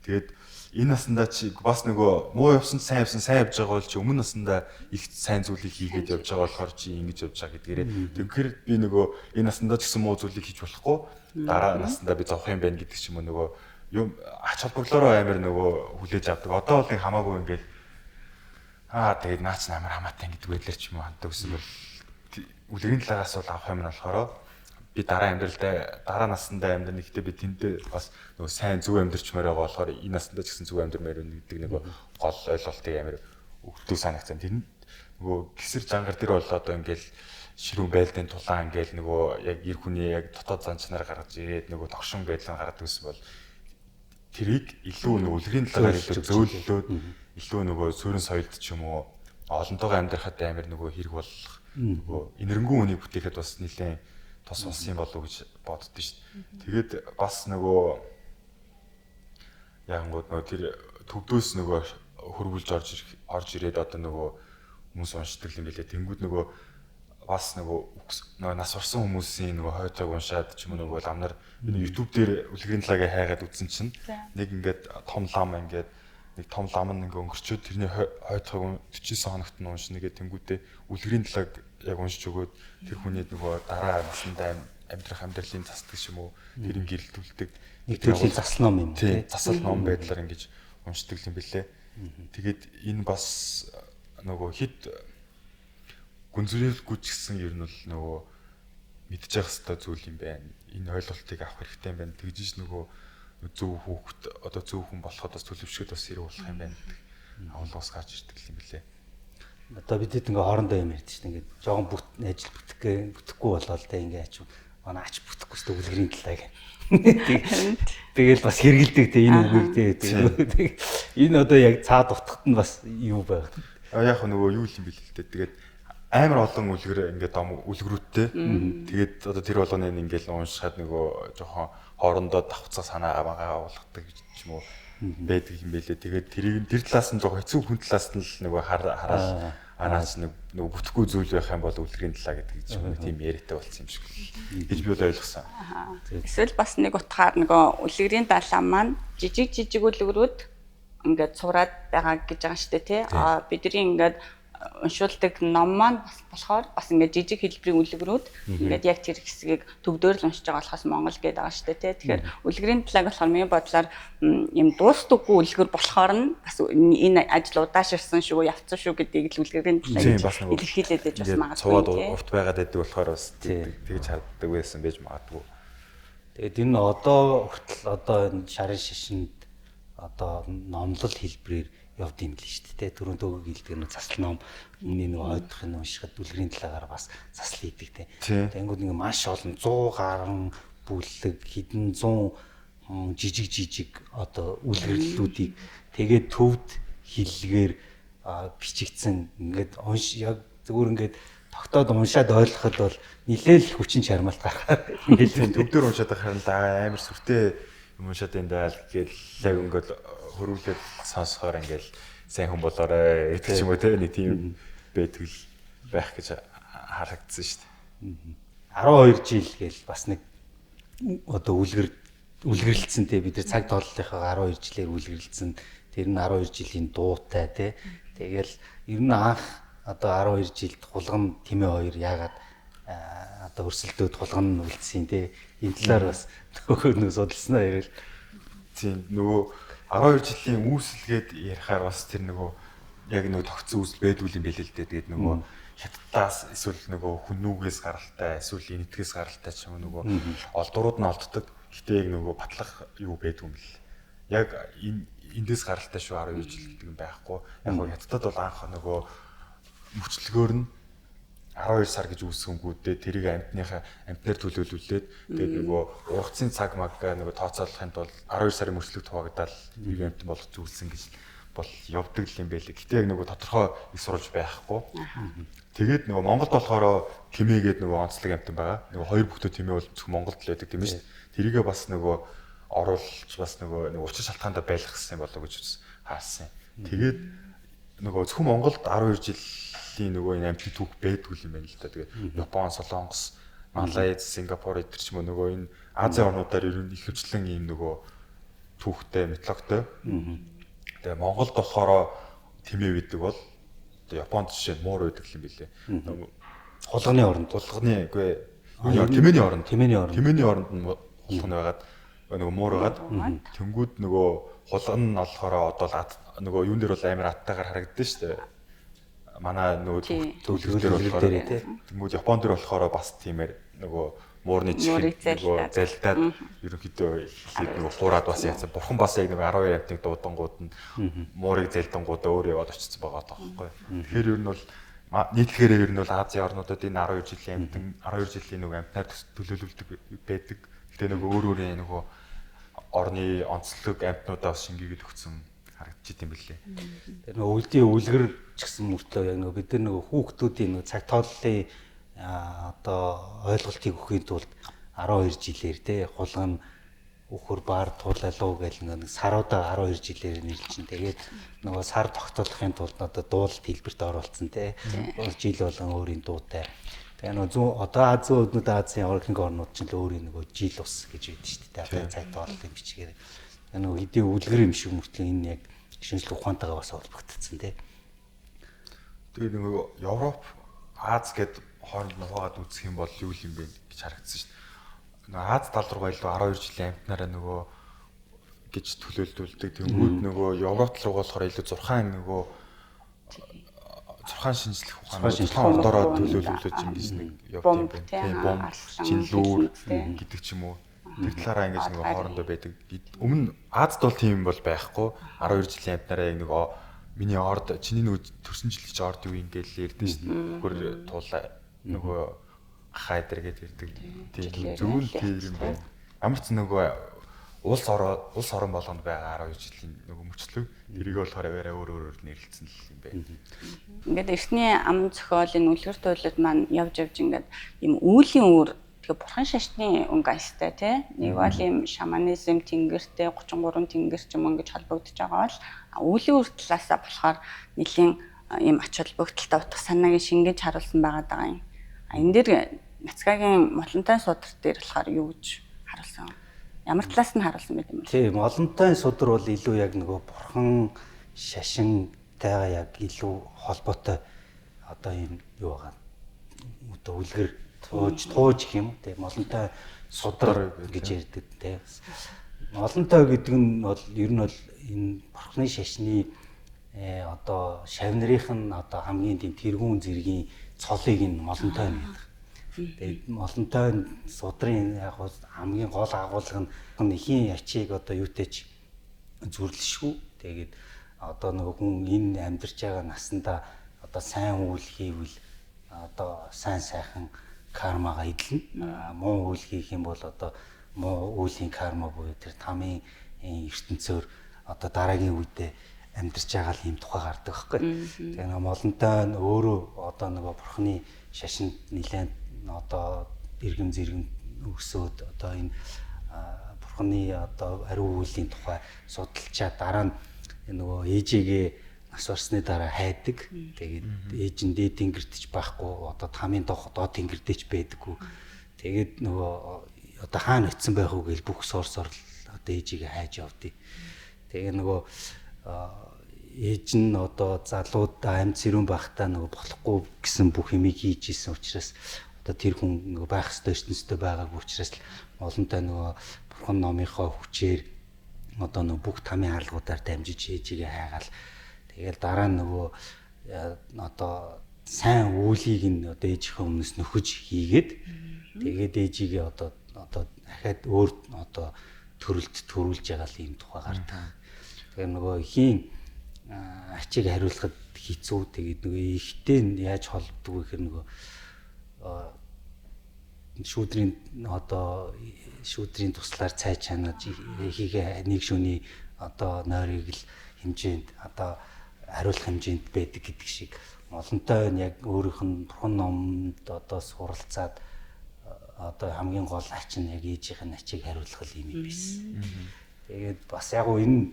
Тэгээд энэ насандаа чи бас нөгөө муу явсан сайн явсан сайн явж байгаа бол чи өмнө насандаа их сайн зүйлийг хийгээд явж байгаа болохоор чи ингэж явж байгаа гэдгээрээ. Тэгэхээр би нөгөө энэ насандаа ч гэсэн муу зүйлийг хийж болохгүй дараа насандаа би зовх юм байна гэдэг ч юм уу нөгөө юм ач холбогдлороо амар нөгөө хүлээж авдаг. Одоо бол нэг хамаагүй ингээл тэгээд наач амар хамаатай гэдэг байдлаар ч юм уу ханддаг гэсэн бол үлгэрийн талаас бол авах юм нь болохоор би дараа амьдралдаа дараа насандаа амьдрна, гэхдээ би тэндээ бас нөгөө сайн зөв амьдрчмаар байгаа болохоор энэ насандаа ч гэсэн зөв амьдрмаар байна гэдэг нөгөө гол ойлголтыг амар өгдөг санагцсан. Тэр нөгөө гисэр жангар тэр бол одоо ингээл ширүүн байлдаан тулаан ингээл нөгөө яг эр хүний яг дотоод зан чанар гаргаж ирээд нөгөө тогшин байдлаа гаргадаг гэсэн бол тэрийг илүү нөгөө үлгэрийн талаар илүү зөөллөөд илүү нөгөө суурин соёлд ч юм уу олонтойгоо амьдрахад амар нөгөө хэрэг болох нөгөө энэрэнгүй хүнийг бүтээхэд бас нэлээд тус болсон юм болов уу гэж боддоо шүү дээ. Тэгээд бас нөгөө янгууд нөгөө тэр төвдөөс нөгөө хөрвүүлж орж ирээд одоо нөгөө хүмүүс уншдаг юм билээ. Тэнгүүд нөгөө бас нөгөө нас орсон хүмүүсийн нөгөө хойцоог уншаад ч юм уу нөгөө лам нар би YouTube дээр үлгэрийн талаагаа хайгаад үзсэн чинь нэг ингээд том лам ингээд нэг том лам нь ингээ өнгөрчөөд тэрний хойцоог 49 хоногт нь уншина гэдэг тэнгүүдээ үлгэрийн талааг яг уншиж өгөөд тэр хүний нөгөө дараа насандаа амьдрах амьдралын засдаг юм уу тэр ин гэрэлтүүлдэг нэг төрлийн засал ном юм тий засал ном байдлаар ингэж уншдаг юм билээ. Тэгээд энэ бас нөгөө хит гүнзгийрэлгүй ч гэсэн ер нь бол нөгөө мэдчих хэвээр зүйл юм байна. Энэ ойлголтыг авах хэрэгтэй юм байна. Тэгжиж нөгөө зөв хүүхэд одоо зөв хүн болоход бас төлөвшөхөд бас хэрэг болох юм байна гэдэг агуулгаас гарч ирдэг юм билээ. Одоо бидэд ингээ хоорондоо юм ярьдэн шүү дээ. Ингээ жоохон бүт ажил бүтэхгүй болоод тэ ингээ ач манай ач бүтэхгүй шүү дээ үлгэрийн талаа гэх. Тэгэл бас хэрэгэлдэг тэ энэ үгийг тэ. Энэ одоо яг цаад утгат нь бас юу байх. А яг нөгөө юу юм бэл л дээ. Тэгээд амар олон үлгэр ингээд ном үлгэрүүдтэй. Тэгээд одоо тэр болгоны ингээл уншихад нөгөө жоохон хоорондоо давхцаа санаа аваагаа болгодог гэж юм уу байдаг юм бэлээ. Тэгээд тэрийг тэр талаас нь жоохон хэцүү хүн талаас нь л нөгөө хараал анаач нөгөө бүтэхгүй зүйл байх юм бол үлгэрийн талаа гэдэг ч юм уу тийм яриатай болсон юм шиг гэж би бол ойлгосон. Эсвэл бас нэг утгаар нөгөө үлгэрийн далаа маань жижиг жижиг үлгэрүүд ингээд сураад байгаа гэж байгаа шүү дээ тий. А бидний ингээд уншуулдаг ном маань бас болохоор бас ингээд жижиг хэлбэрийн үлгэрүүд ингээд яг тэр хэсгийг төвдөөр л уншиж байгаа болохоос Монгол гэдэг байгаа шүү дээ тий. Тэгэхээр үлгэрийн талааг болохоор миний бодлоор юм дуустдаггүй үлгэр болохоор нь бас энэ ажил удаашрсан шүү, явцсан шүү гэдгийг л үлгэрийн талааг илэрхийлээд байж бас магадгүй. Цуваад урт байгаад байдаг болохоор бас тэгж харддаг байсан байж магадгүй. Тэгээд энэ одоо хүртэл одоо энэ шарын шашинд одоо номлол хэлбэрээр явд юм л шүү дээ. Түрүүн төгөг хэлдэг нэг засал ном өмнө нэг ойдох нь уншихад үлгэрийн талаагаар бас засал хийдэг те. Тэнгүүд нэг маш олон 100 гаруй бүлэг хэдэн зуун жижиг жижиг одоо үлгэрлүүдийг тэгээд төвд хиллэгээр бичигдсэн ингээд унш яг зүгээр ингээд тогтоод уншаад ойлгоход бол нилээл хүчин чармаалт гарахаар ингээд төвдөр уншаад байхаар л амар сүртэй юм уншаад энэ даал гээл яг ингээд хөрвүүлээд сонсохоор ингээл сайн хүн болоорой гэдэг ч юм уу те нэг тийм байдаг л байх гэж харагдсан шүү дээ. 12 жил гээл бас нэг одоо үлгэрлэлсэн те бид нар цаг тооллынхаа 12 жилээр үлгэрлэлсэн. Тэр нь 12 жилийн дуутай те. Тэгэл ер нь анх одоо 12 жилд хулган тэмээ хоёр яагаад одоо өрсөлдөөд хулган үлдсэн те. Энэ талаар бас нөгөө нэг судалснаа ярил. Тийм нөгөө 12 жилийн үүсэлгээд ярихаар бас тэр нөгөө яг нөгөө тогтсон үүсэл байдгүй юм билээ л дээ. Тэгээд нөгөө хятадаас эсвэл нөгөө хүннүүгээс гаралтай эсвэл энэтхгээс гаралтай ч юм уу нөгөө олдурууд нь олддог. Гэтэ яг нөгөө батлах юу байдгүй юм бэл. Яг энэ эндээс гаралтай шүү 12 жил гэдэг юм байхгүй. Яг нь хятадд бол анх нөгөө мөчлөгөөр нь 12 сар гэж үүсгэнгүүдээ тэрийг амьтныхаа амьтнаар төлөөлүүлээд тэгээд нөгөө ургацын цаг мага нөгөө тооцоолохын тулд 12 сарын мөрчлөг хуваагдаад нэг амьтан болох зүйлсэн гэж бол явдаг юм байлээ. Гэтэ яг нөгөө тодорхой их сурвалж байхгүй. Тэгээд нөгөө Монголд болохоор тэмээгээд нөгөө онцлог амьтан байгаа. Нөгөө хоёр бүхтөө тэмээ бол зөвхөн Монголд л байдаг тийм ээ. Тэрийгээ бас нөгөө оруулж бас нөгөө учир шалтгаандаа байлгасан юм болоо гэж харсан. Тэгээд нөгөө зөвхөн Монголд 12 жилийн нөгөө энэ амьтны түүх байдгүй юм байна л да. Тэгээд Япон, Солонгос, Малайз, Сингапур эдэр ч юм уу нөгөө энэ Азийн орнуудаар ер нь ихэвчлэн ийм нөгөө түүхтэй, митологтой. Тэгээ Монголд болохоор тэмээ байдаг бол Японд жишээ нь муур байдаг юм билээ. Хулганы оронд, хулганы үгүй тэмээний оронд, тэмээний оронд нь хулганы байгаад нөгөө муур байгаад тэнгүүд нөгөө хулган нь болохоор одоо л нөгөө юун дээр бол амар аттайгаар харагддаг шүү дээ. Манай нөгөө төвлөрөл дээр болохоор тэнгүүд Япон дээр болохоор бас тиймэр нөгөө Муурны чихэнд нөгөө залдаад ерөнхийдөө эхлээд нөгөө хуураад бас яатсан. Бурхан бас яг нөгөө 12 амьтныг дуудангууд нь муурыг залдангуудаа өөр яваад очсон байгаа таахгүй. Тэгэхээр ер нь бол нийтлэгээр ер нь бол Азийн орнуудад энэ 12 жилийн амьтан 12 жилийн нөгөө амьтнаар төлөөлүүлдэг байдаг. Гэтэ нөгөө өөр өөрийн нөгөө орны онцлог амьтнуудаа бас шингээгээд өгсөн харагдчих юм билээ. Тэр нөгөө үлдийн үлгэр ч гэсэн мөртлөө яг нөгөө бид нар нөгөө хүүхдүүдийн нөгөө цаг тооллын одоо ойлголтыг өгөхийн тулд 12 жилээр те хулган үхэр бар туулалуу гэл нэг саруудаа 12 жилээр нэрлэж. Тэгээд нөгөө сар тогтоолохын тулд одоо дуулалт хэлбэрт оруулсан те. Жил болгон өөрийн дуутай. Тэгээ нөгөө зүүн одоо Азийн өвднүүд Азийн ихэнх орнууд чинь л өөрийн нөгөө жил ус гэж байдаг шүү дээ. Одоо цаг тооллын бичгээр. Тэгээ нөгөө хэдийн үлгэр юм шиг мөртлөө энэ яг шинжлэх ухаантайгаа бас холбогдсон те. Тэгээ нөгөө Европ, Аз гэд хооронд нь хуваагаад үзэх юм бол юу юм бэ гэж харагдсан шүү дээ. Нөгөө Аз тал руугаа илүү 12 жилийн амьтнараа нөгөө гэж төлөөлдүүлдэг. Тэнгүүд нөгөө Европ тал руугаа болохоор илүү 6 нөгөө 6 шинжлэх ухааны 6 ордороо төлөөлүүлж ингэж нэг явд юм байна. Тийм бомб, чинлүүр гэдэг ч юм уу. Тэр талаараа ингэж нөгөө хоорондоо байдаг. Өмнө Азад бол тийм бол байхгүй. 12 жилийн амьтнараа яг нөгөө миний орд чиний нөгөө төрсөн жил чи орд юу юм гээл ярьдэн шүү дээ. Үхэр туулаа нөгөө хаа дээр гээд ярьдаг. Тийм зөв л тийм юм байна. Ямар ч нөгөө улс орон болгонд байгаа 12 жилийн нөгөө мөчлөг тэрийг болохоор аваараа өөр өөрөөр нэрлэлсэн л юм байна. Ингээд эртний ам зохиолын үлгэр туйлууд маань явж явж ингээд ийм үүлийн үр тэгээ бурхан шашны өнгө аястай тий. Нэг бол ийм шаманизм тэнгэртэй 33 тэнгэр ч юм ингэж холбогдож байгаа бол үүлийн үр талаасаа болохоор нэлийн ийм ач холбогдолтой утга санааг шингээж харуулсан байгаа даа юм. А энэ дээр Нацгагийн молонтой судар дээр болохоор юу гэж харуулсан? Ямар талаас нь харуулсан байт юм бэ? Тийм, молонтой судар бол илүү яг нөгөө бурхан шашинтайгаа яг илүү холбоотой одоо юм юу байгаа. Одоо үлгэр тууж гэх юм уу? Тийм, молонтой судар гэж ярьдаг тийм. Молонтой гэдэг нь бол ер нь бол энэ бурханы шашны одоо шавнырийнх нь одоо хамгийн тийм тэргүүн зэргийн цолыг нь молонтой гэдэг. Тэгээд молонтой судрын яг хамгийн гол агуулга нь эхийн ячийг одоо юутэй ч зүрлэшгүй. Тэгээд одоо нөгөө хүн энэ амьдарч байгаа насандаа одоо сайн үйл хийвэл одоо сайн сайхан кармагаа эдлэнэ. Муу үйл хийх юм бол одоо муу үйлийн карма буюу тэр тамийн ертөнцөөр одоо дараагийн үедээ амьдарч байгаа л ийм тухай гардаг байхгүй. Тэгээ нөгөө молонтой нь өөрөө одоо нөгөө бурхны шашинд нэлээд одоо иргэм зэргэм өсөөд одоо энэ бурхны одоо ариун үйлийн тухай судалчаа дараа нь нөгөө ээжигээ нас барсны дараа хайдаг. Тэгээд ээж нь дээд тэнгэрт ч байхгүй, одоо тамийн доод тэнгэрдээ ч байдаггүй. Тэгээд нөгөө одоо хаана очисон байх вэ гэж бүх сорсоор одоо ээжигээ хайж явдیں۔ Тэгээ нөгөө ээж нь одоо залуудаа амьд сэрүүн байхдаа нөгөө болохгүй гэсэн бүх юмыг хийж исэн учраас одоо тэр хүн нөгөө байх ёстой ертөнцтэй байгаагүй учраас олонтой нөгөө бурхан номынхоо хүчээр одоо нөгөө бүх тамийн хаалгуудаар дамжиж ээжигээ хайгаал. Тэгэл дараа нь нөгөө одоо сайн үйлийг нь одоо ээжийнхээ өмнөөс нөхөж хийгээд тэгээд ээжигээ одоо дахиад өөр одоо төрөлд төрүүлж байгаа л ийм тухай гардаг. Тэгэхээр нөгөө хийн ачийг хариулахад хэцүү. Тэгээд нөгөө ихтэй нь яаж холбодог вэ гэхээр нөгөө шүүдрийн одоо шүүдрийн туслаар цай чанаж хийгээ нэг шөний одоо нойрыг л хэмжээнд одоо хариулах хэмжээнд байдаг гэдэг шиг молонтой нь яг өөрийнх нь бурхан номд одоо суралцаад одоо хамгийн гол ач нь яг ээжийнх нь ачийг хариулах юм байсан. Тэгээд бас яг уу энэ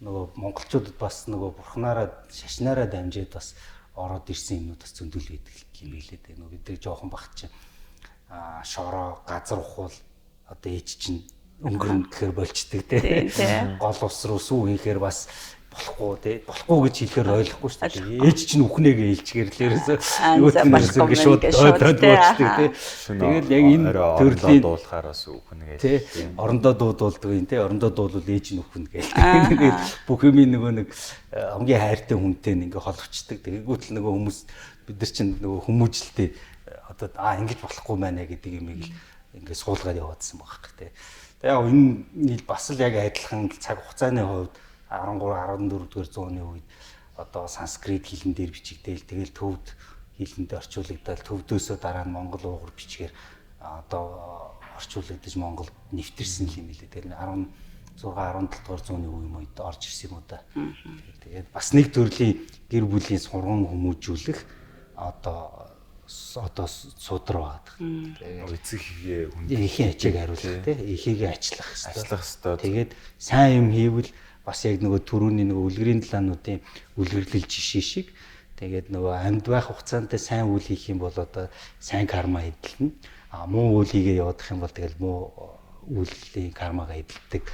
нөгөө монголчуудад бас нөгөө бурхнаараа шашнаараа дамжаад бас ороод ирсэн юмнууд бас зөндөл байдаг юм билээ дээ. Нөгөө бид нар жоохон багт чинь шороо газар ухвал одоо ээж чинь өнгөрнө гэхээр болчдөг тий. Гол ус руу сүү хийхээр бас болохгүй тий. Болохгүй гэж хэлэхээр ойлгохгүй шүү дээ. Ээж чинь үхнэгээ хэлчихээр л ерөөсөө юу гэдэг шууд ойдоод болчдөг тий. Тэгэл яг энэ төрлийн дуулахаар бас үхнэ гэж. Орондоо дуудуулдаг юм тий. Орондоо дуулвал ээж нь үхнэ гэж. Тэгээд бүх юм нөгөө нэг хамгийн хайртай хүнтэй ингээ холбочдөг. Тэгэнгүүт л нөгөө хүмүүс бид нар чинь нөгөө хүмүүжлэлтэй одоо ингэж болохгүй байна гэдэг юмыг л ингээд суулгаад яваадсан байгаа хэрэг те. Тэгээ яг энэ бас л яг адилхан цаг хугацааны хувьд 13 14 дугаар зууны үед одоо санскрит хэлэн дээр бичигдээл тэгэл төвд хэлэнд орчуулагдал төвдөөсөө дараа нь монгол уугур бичгээр одоо орчуулагдаж Монголд нэвтэрсэн юм билээ. Тэгэл 16 17 дугаар зууны үед орж ирсэн юм уу да. Тэгээд бас нэг төрлийн гэр бүлийн сурган хүмүүжүүлэх одоо судар байдаг. Тэгээд эцэг хийгээ хүн эхийн ачааг хариулах тий, эхийгээ ачлах хэвээр. Тэгээд сайн юм хийвэл бас яг нөгөө төрүүний нөгөө үлгэрийн талаануудын үлгэрлэл жишээ шиг тэгээд нөгөө амьд байх хугацаанд сайн үйл хийх юм бол одоо сайн карма эдэлнэ. А муу үйл хийгээ явуулах юм бол тэгэл муу үйлийн кармагаа эдэлдэг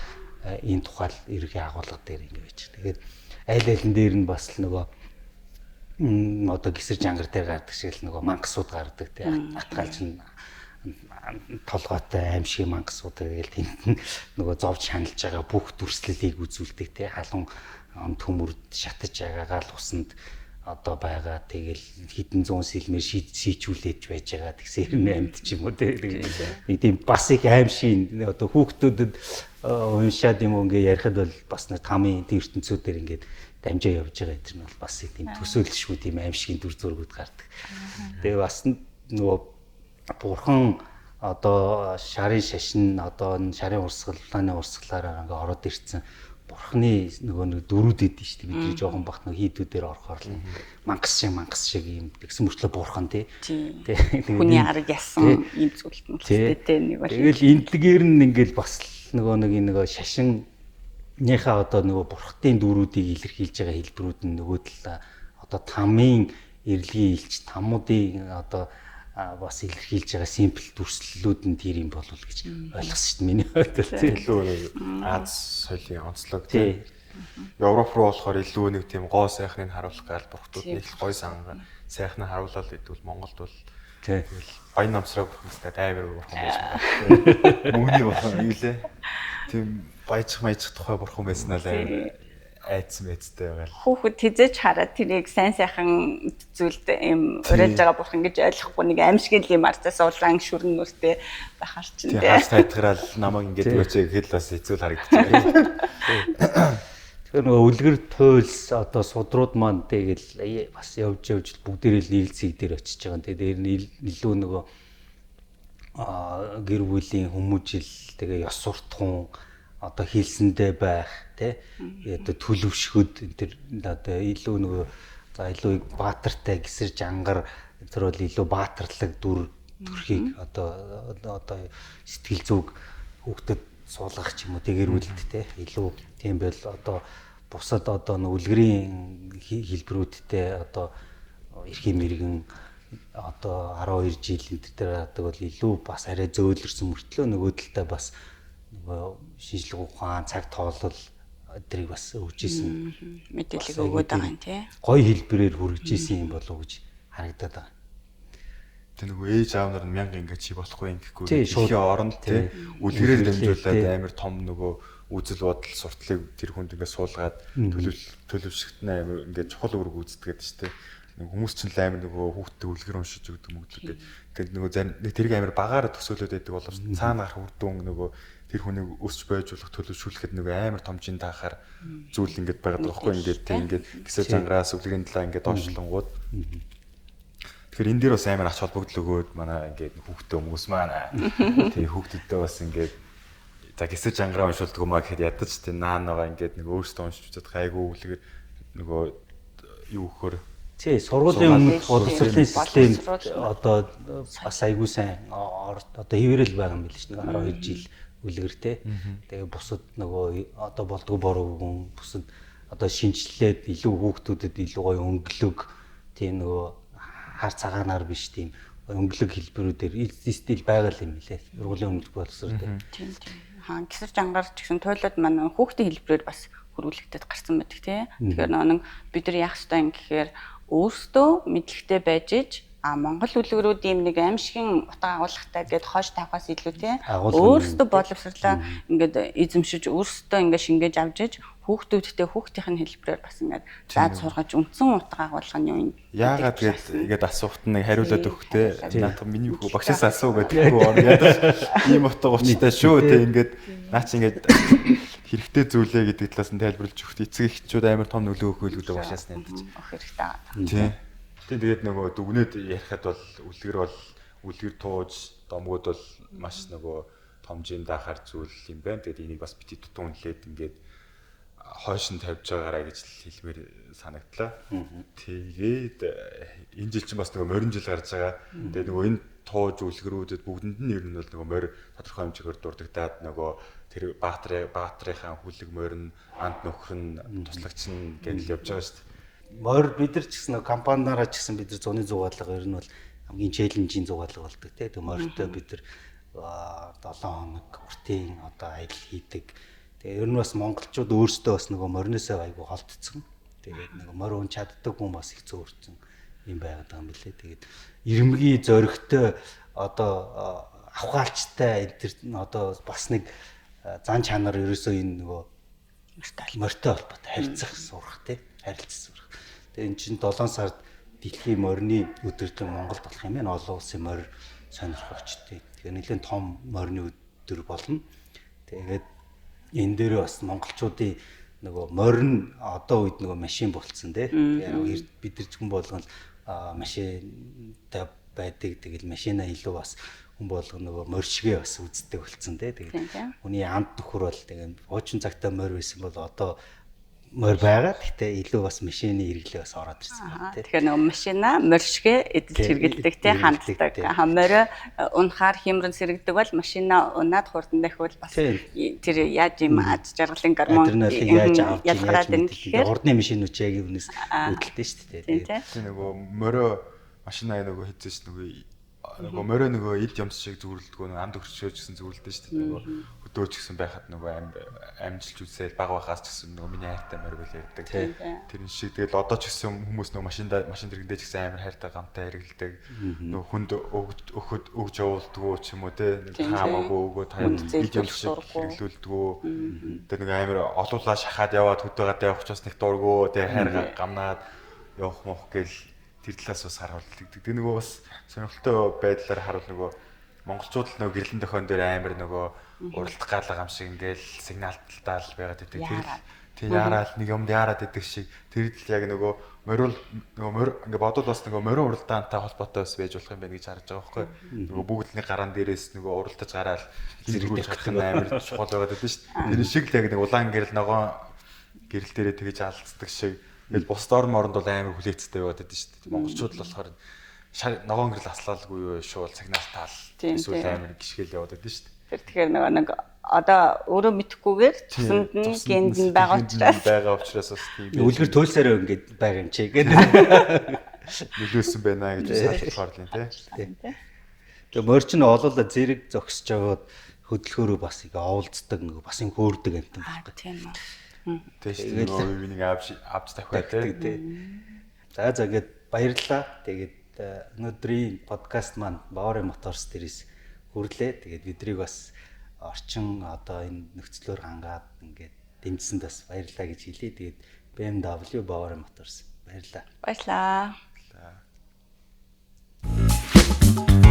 энэ тухай ерөнхий агуулга дээр ингэ байж. Тэгээд аль алин дээр нь бас л нөгөө одоо гисэр жангар дээр гардаг шиг л нөгөө мангасууд гардаг тий, атгаалж нь толгойтой аимшиг мангасууд тэгэл тэнд нөгөө зовж шаналж байгаа бүх дүрслэлийг үзүүлдэг тий, халуун төмөрд шатаж байгаа гал усанд одоо байгаа тэгэл хэдэн зуун сэлмээр сийчүүлээж байж байгаа тэгсээр нь амьд ч юм уу тий. Нэг тийм бас их аимшиг одоо хүүхдүүдэд уншаад юм уу ингээ ярихад бол бас нэг тамын ертөнцүүдээр ингээд дамжаа явж байгаа энэ нь бол бас их тийм төсөөлшгүй тийм аимшигын дүр зургууд гардаг. Тэгээ бас нөгөө бурхан одоо шарын шашин одоо энэ шарын урсгал, улааны урсгалаараа ингээ ороод ирсэн бурхны нөгөө нэг дөрүүд идэв шүү дээ. Бидний жоохон бахт нөгөө хийдүүдээр орохоор л мангас шиг юм тэгсэн мөртлөө бурхан тий. Хүний арга ясан юм зүйлт нь тий нэг бол. Тэгэл эндлэгээр нь ингээл бас нөгөө нэг нөгөө шашинныхаа одоо нөгөө бурхтын дөрүүдийг илэрхийлж байгаа хэлбэрүүд нь нөгөө талаа одоо тамын эрэлгийн илч тамуудын одоо бас илэрхийлж байгаа симпл дүрслэлүүд нь тэр юм болов гэж ойлгосон шүү дээ миний хувьд тийм. Илүү Аз соёлын онцлог тийм. Европ руу болохоор илүү нэг тийм гоо сайхныг харуулах гал бурхтууд нэг л гой сайхныг харуулаад идэвэл Монголд бол тэгэл баян намсраг бурхнастай дайвар бурхан байж магадгүй. Мөнгөний бурхан юу лээ. Тийм баяжих маяжих тухай бурхан байснаа л амар айдсан байцтай байгаа л. Хүүхэд хизээч хараад тэрийг сайн сайхан зүйлд юм уриалж байгаа бурхан гэж ойлгохгүй нэг аимшиг юм арцаас улаан шүрэн нүртэй байхаар чинь тий. Хаас тайтгараал намайг ингээд юуч гэхэд л бас хэцүү л харагдчих. Тэгэхээр нөгөө үлгэр туйлс одоо судрууд маань тэгэл бас явж явж бүгдээрээ л нийлцгийг дээр очиж байгаа. Тэгээ дээр нь илүү нөгөө гэр бүлийн хүмүүжил тэгээ ёс суртахуун одоо хийлсэндээ байх тий одоо төлөвшөхөд энэ төр одоо илүү нөгөө за илүү баатартай гисэр жангар тэр бол илүү баатарлаг дүр төрхийг одоо сэтгэл зүг хүүхдэд суулгах ч юм уу тэгэрүүлэлт тий илүү тийм байл одоо бусад одоо нэг үлгэрийн хэлбэрүүдтэй одоо эрхийн мэрэгэн одоо 12 жил энэ төр яадаг бол илүү бас арай зөөлрсөн мөртлөө нөгөө талдаа бас нөгөө шинжлэх ухаан, цаг тоолол тэрийг бас өгж исэн мэдээлэл өгөөд байгаа юм тий. Гоё хэлбэрээр хүргэж исэн юм болов уу гэж харагдаад байгаа. Тэ нөгөө ээж аав нар нь мянга ингэж чи болохгүй ингэхгүй дэлхийн оронд тий үлгэрээр дамжуулаад амар том нөгөө үзэл бодол суртлыг тэр хүнд ингээд суулгаад төлөвшөгт нь амар ингээд чухал үүрэг гүйцэтгээд шүү дээ. Хүмүүс чинь л амар нөгөө хүүхдтэй үлгэр уншиж өгдөг мөгдлөг. Тэгээд нөгөө зарим нэг тэрийг амар багаараа төсөөлөд байдаг боловч цаана гарах үр дүн нөгөө тэр хүнийг өсч бойжуулах төлөвшүүлэхэд нөгөө амар том жин таахаар зүйл ингээд байгаад байгаа байхгүй ингээд тийм ингээд гисэр жангараас үлгэрийн талаа ингээд доошлонгууд. Тэгэхээр энэ дээр бас амар ач холбогдол өгөөд манай ингээд хүүхдээ хүмүүс маань тий хүүхдүүдтэй бас ингээд за гисэр жангараа уншуулдаг юм а гэхэд ядаж тий наанагаа ингээд нэг өөрсдөө уншиж үзээд гайгүй үлгэр нөгөө юу өгөхөр тий сургуулийн өмнөх боловсролын систем одоо бас айгүй сайн одоо хэвээрэл байгаа юм билээ шүү дээ 12 жил үлгэр те. Тэгээ бусад нөгөө одоо болдгоо бороогүй бусад одоо шинжлээд илүү хүүхдүүдэд илүү гоё өнгөлөг тийм нөгөө хар цагаанаар биш тийм өнгөлөг хэлбэрүүдээр стил байгаа юм билээ. Сургуулийн өмнөх боловсрол те. Тийм тийм. Хаа гисэр жангаар ч гэсэн туйлууд маань хүүхдийн хэлбэрээр бас хөрвүүлэгдэд гарсан байдаг тий. Тэгэхээр нэг бид нар яах ёстой юм гэхээр өөрсдөө мэдлэгтэй байж иж А Монгол үлгэрүүд ийм нэг аимшигын утга агуулгатай гэд хойш тавихаас илүү те өөрсдөө боловсрлаа ингээд эзэмшиж өөрсдөө ингээд шингээж авч иж хүүхдүүдтэй хүүхдийн хэлбэрээр бас ингээд зааж сургаж үндсэн утга агуулга нь юу юм. Яагаад гээд ингээд асуухт нэг хариулаад өгөхтэй. Наадах миний хүү багшаас асуу гэдэг хүү орно. Ядаж ийм утга учиртай шүү те ингээд наа чи ингээд хэрэгтэй зүйлээ гэдэг талаас нь тайлбарлаж өгөхт эцэг эхчүүд амар том нөлөө өгөх байлгүй дээ багшаас нь ядаж. Өгөх хэрэгтэй. Тийм. Тэгээд нөгөө дүгнээд ярихад бол үлгэр тууж домгууд бол маш нөгөө томжийн даахар зүйл юм байна. Тэгээд энийг бас бити тутун үнэлээд ингээд хойш нь тавьж байгаарай гэж хэлмээр санагдлаа. Тэгээд энэ жил чинь бас нөгөө морин жил гарч байгаа. Тэгээд нөгөө энэ тууж үлгэрүүдэд бүгдэнд нь ер нь бол нөгөө морь тодорхой хэмжээгээр дурддагдаад нөгөө тэр баатрынхаа хүлэг морин анд нөхөр нь туслагч нь гэдэл явж байгаа шүү дээ. Морь бид нар ч гэсэн компаниараа ч гэсэн бид нар зуны зугаалга ер нь бол хамгийн челленжийн зугаалга болдог тий. Тэг морьтой бид нар 7 хоног уртын одоо аялал хийдэг. Тэгээ ер нь бас монголчууд өөрсдөө бас нөгөө мориноосоо айгу холдсон. Тэгээд нөгөө морь уун чаддаг хүн бас их зөөрцөн юм байгаад байгаа юм билээ. Тэгээд ирмгийн зоригтой одоо авхаалчтай энэ төр одоо бас нэг зан чанар ерөөсөө энэ нөгөө морьтой холбоотой харьцах сурах тий. Харилцах сурах. Тэгээ эн чинь 7 сард дэлхийн морины өдөрлөн Монголд болох юм байна. Олон улсын морь сонирхогчдын. Тэгээ нэлээд том морины өдөр болно. Тэгээд энэ дээрээ бас монголчуудын нөгөө морь нь одоо үед нөгөө машин болцсон тий. Тэгээд бид нар ч хүн болгон машинтай байдаг. Тэгэл машина илүү бас хүн болгон нөгөө морь шигээ бас үздэг болцсон тий. Тэгээд хүний анд нөхөр бол тэгээд хуучин цагтаа морь байсан бол одоо морь байгаа. Гэхдээ илүү бас машины хэрэглээ бас ороод ирсэн байна тий. Тэгэхээр нөгөө машина морь шигээ эдэлж хэрэглэдэг тий ханддаг. Морио унахаар хямран сэргэдэг бол машина унаад хурдан дахивал бас тэр яаж юм аз жаргалын гормон адреналин яаж авч ялгараад байна гэхээр хурдны машинууд ч яг юунаас үүдэлтэй шүү дээ. Тий нөгөө морио машина нөгөө хийжээс нөгөө морио нөгөө эд юмс шиг зүрлдэггүй нөгөө амд өгчөөж гэсэн зүрлдээ шүү дээ. Нөгөө хөдөөч гэсэн байхад нөгөө амжилж үзээл баг байхаас ч гэсэн нөгөө миний хайртай морь гэл ярьдаг. Тэр нь шиг тэгэл одоо ч гэсэн хүмүүс нөгөө машин тэргэндээ ч гэсэн амар хайртай гамтай хэрэгэлдэг. Нөгөө хүнд өгөхөд өгж явуулдгүү ч юм уу те хаамаагүй өгөө та эд юмс шиг хэрэглүүлдгүү. Тэр нэг амар олуулаа шахаад яваад хөдөөгөөд явах ч бас нэг дургу те хайр гамнаад явах мох гэл тэр талаас бас харуулдаг. Тэгээ нөгөө бас сонирхолтой байдлаар харуул нөгөө монголчууд л нөгөө гэрлэн дохион дээр амар нөгөө уралдах гаалга юм шиг ингээл сигналталдаал байгаад байдаг. Тэр тий яараал нэг юмд яарад байдаг шиг тэр л яг нөгөө морил нөгөө морь ингээ бодвол бас нөгөө морин уралдаантай холбоотой бас байж болох юм байна гэж харж байгаа байхгүй. Нөгөө бүгд нэг гараан дээрээс нөгөө уралдаж гараал зэрэг гарах нь амар чухал байгаад байдаг шүү дээ. Тэр шиг л яг нэг улаан гэрэл ногоон гэрэл дээрээ тэгэж алддаг шиг. Тэгэл бусд орн моронд бол амар хүлээцтэй байгаад байдаг шүү дээ. Монголчууд л болохоор ногоон гэрэл аслаалгүй юу шуул сигналтаал эсвэл амар гიშгэл яваад байдаг шүү дээ. Тэр тэгэхээр нөгөө нэг одоо өөрөө мэдэхгүйгээр цуснд нь генд нь байгаа учраас бас тийм үлгэр туйлсараа ингээд байгаа юм чи гэдэг нөлөөлсөн байна гэж санаж болохоор л юм тий. Тэгээ морь чинь олоолаа зэрэг зогсож аваад хөдөлгөөрөө бас ингээ оволцдог нэг бас юм хөөрдөг амтан байхгүй. Тийм үү. Тэгээс нөгөө нэг авч тавхиа тий. За за гээд баярлалаа. Тэгээд өнөөдрийн подкаст маань Bavaria Motors дээрээс хүрлээ. Тэгээд бидрийг бас орчин одоо энэ нөхцлөөр хангаад ингээд дэмжсэнд бас баярлалаа гэж хэлье. Тэгээд BMW Bavaria Motors баярлалаа. Баярлалаа. Баярлалаа.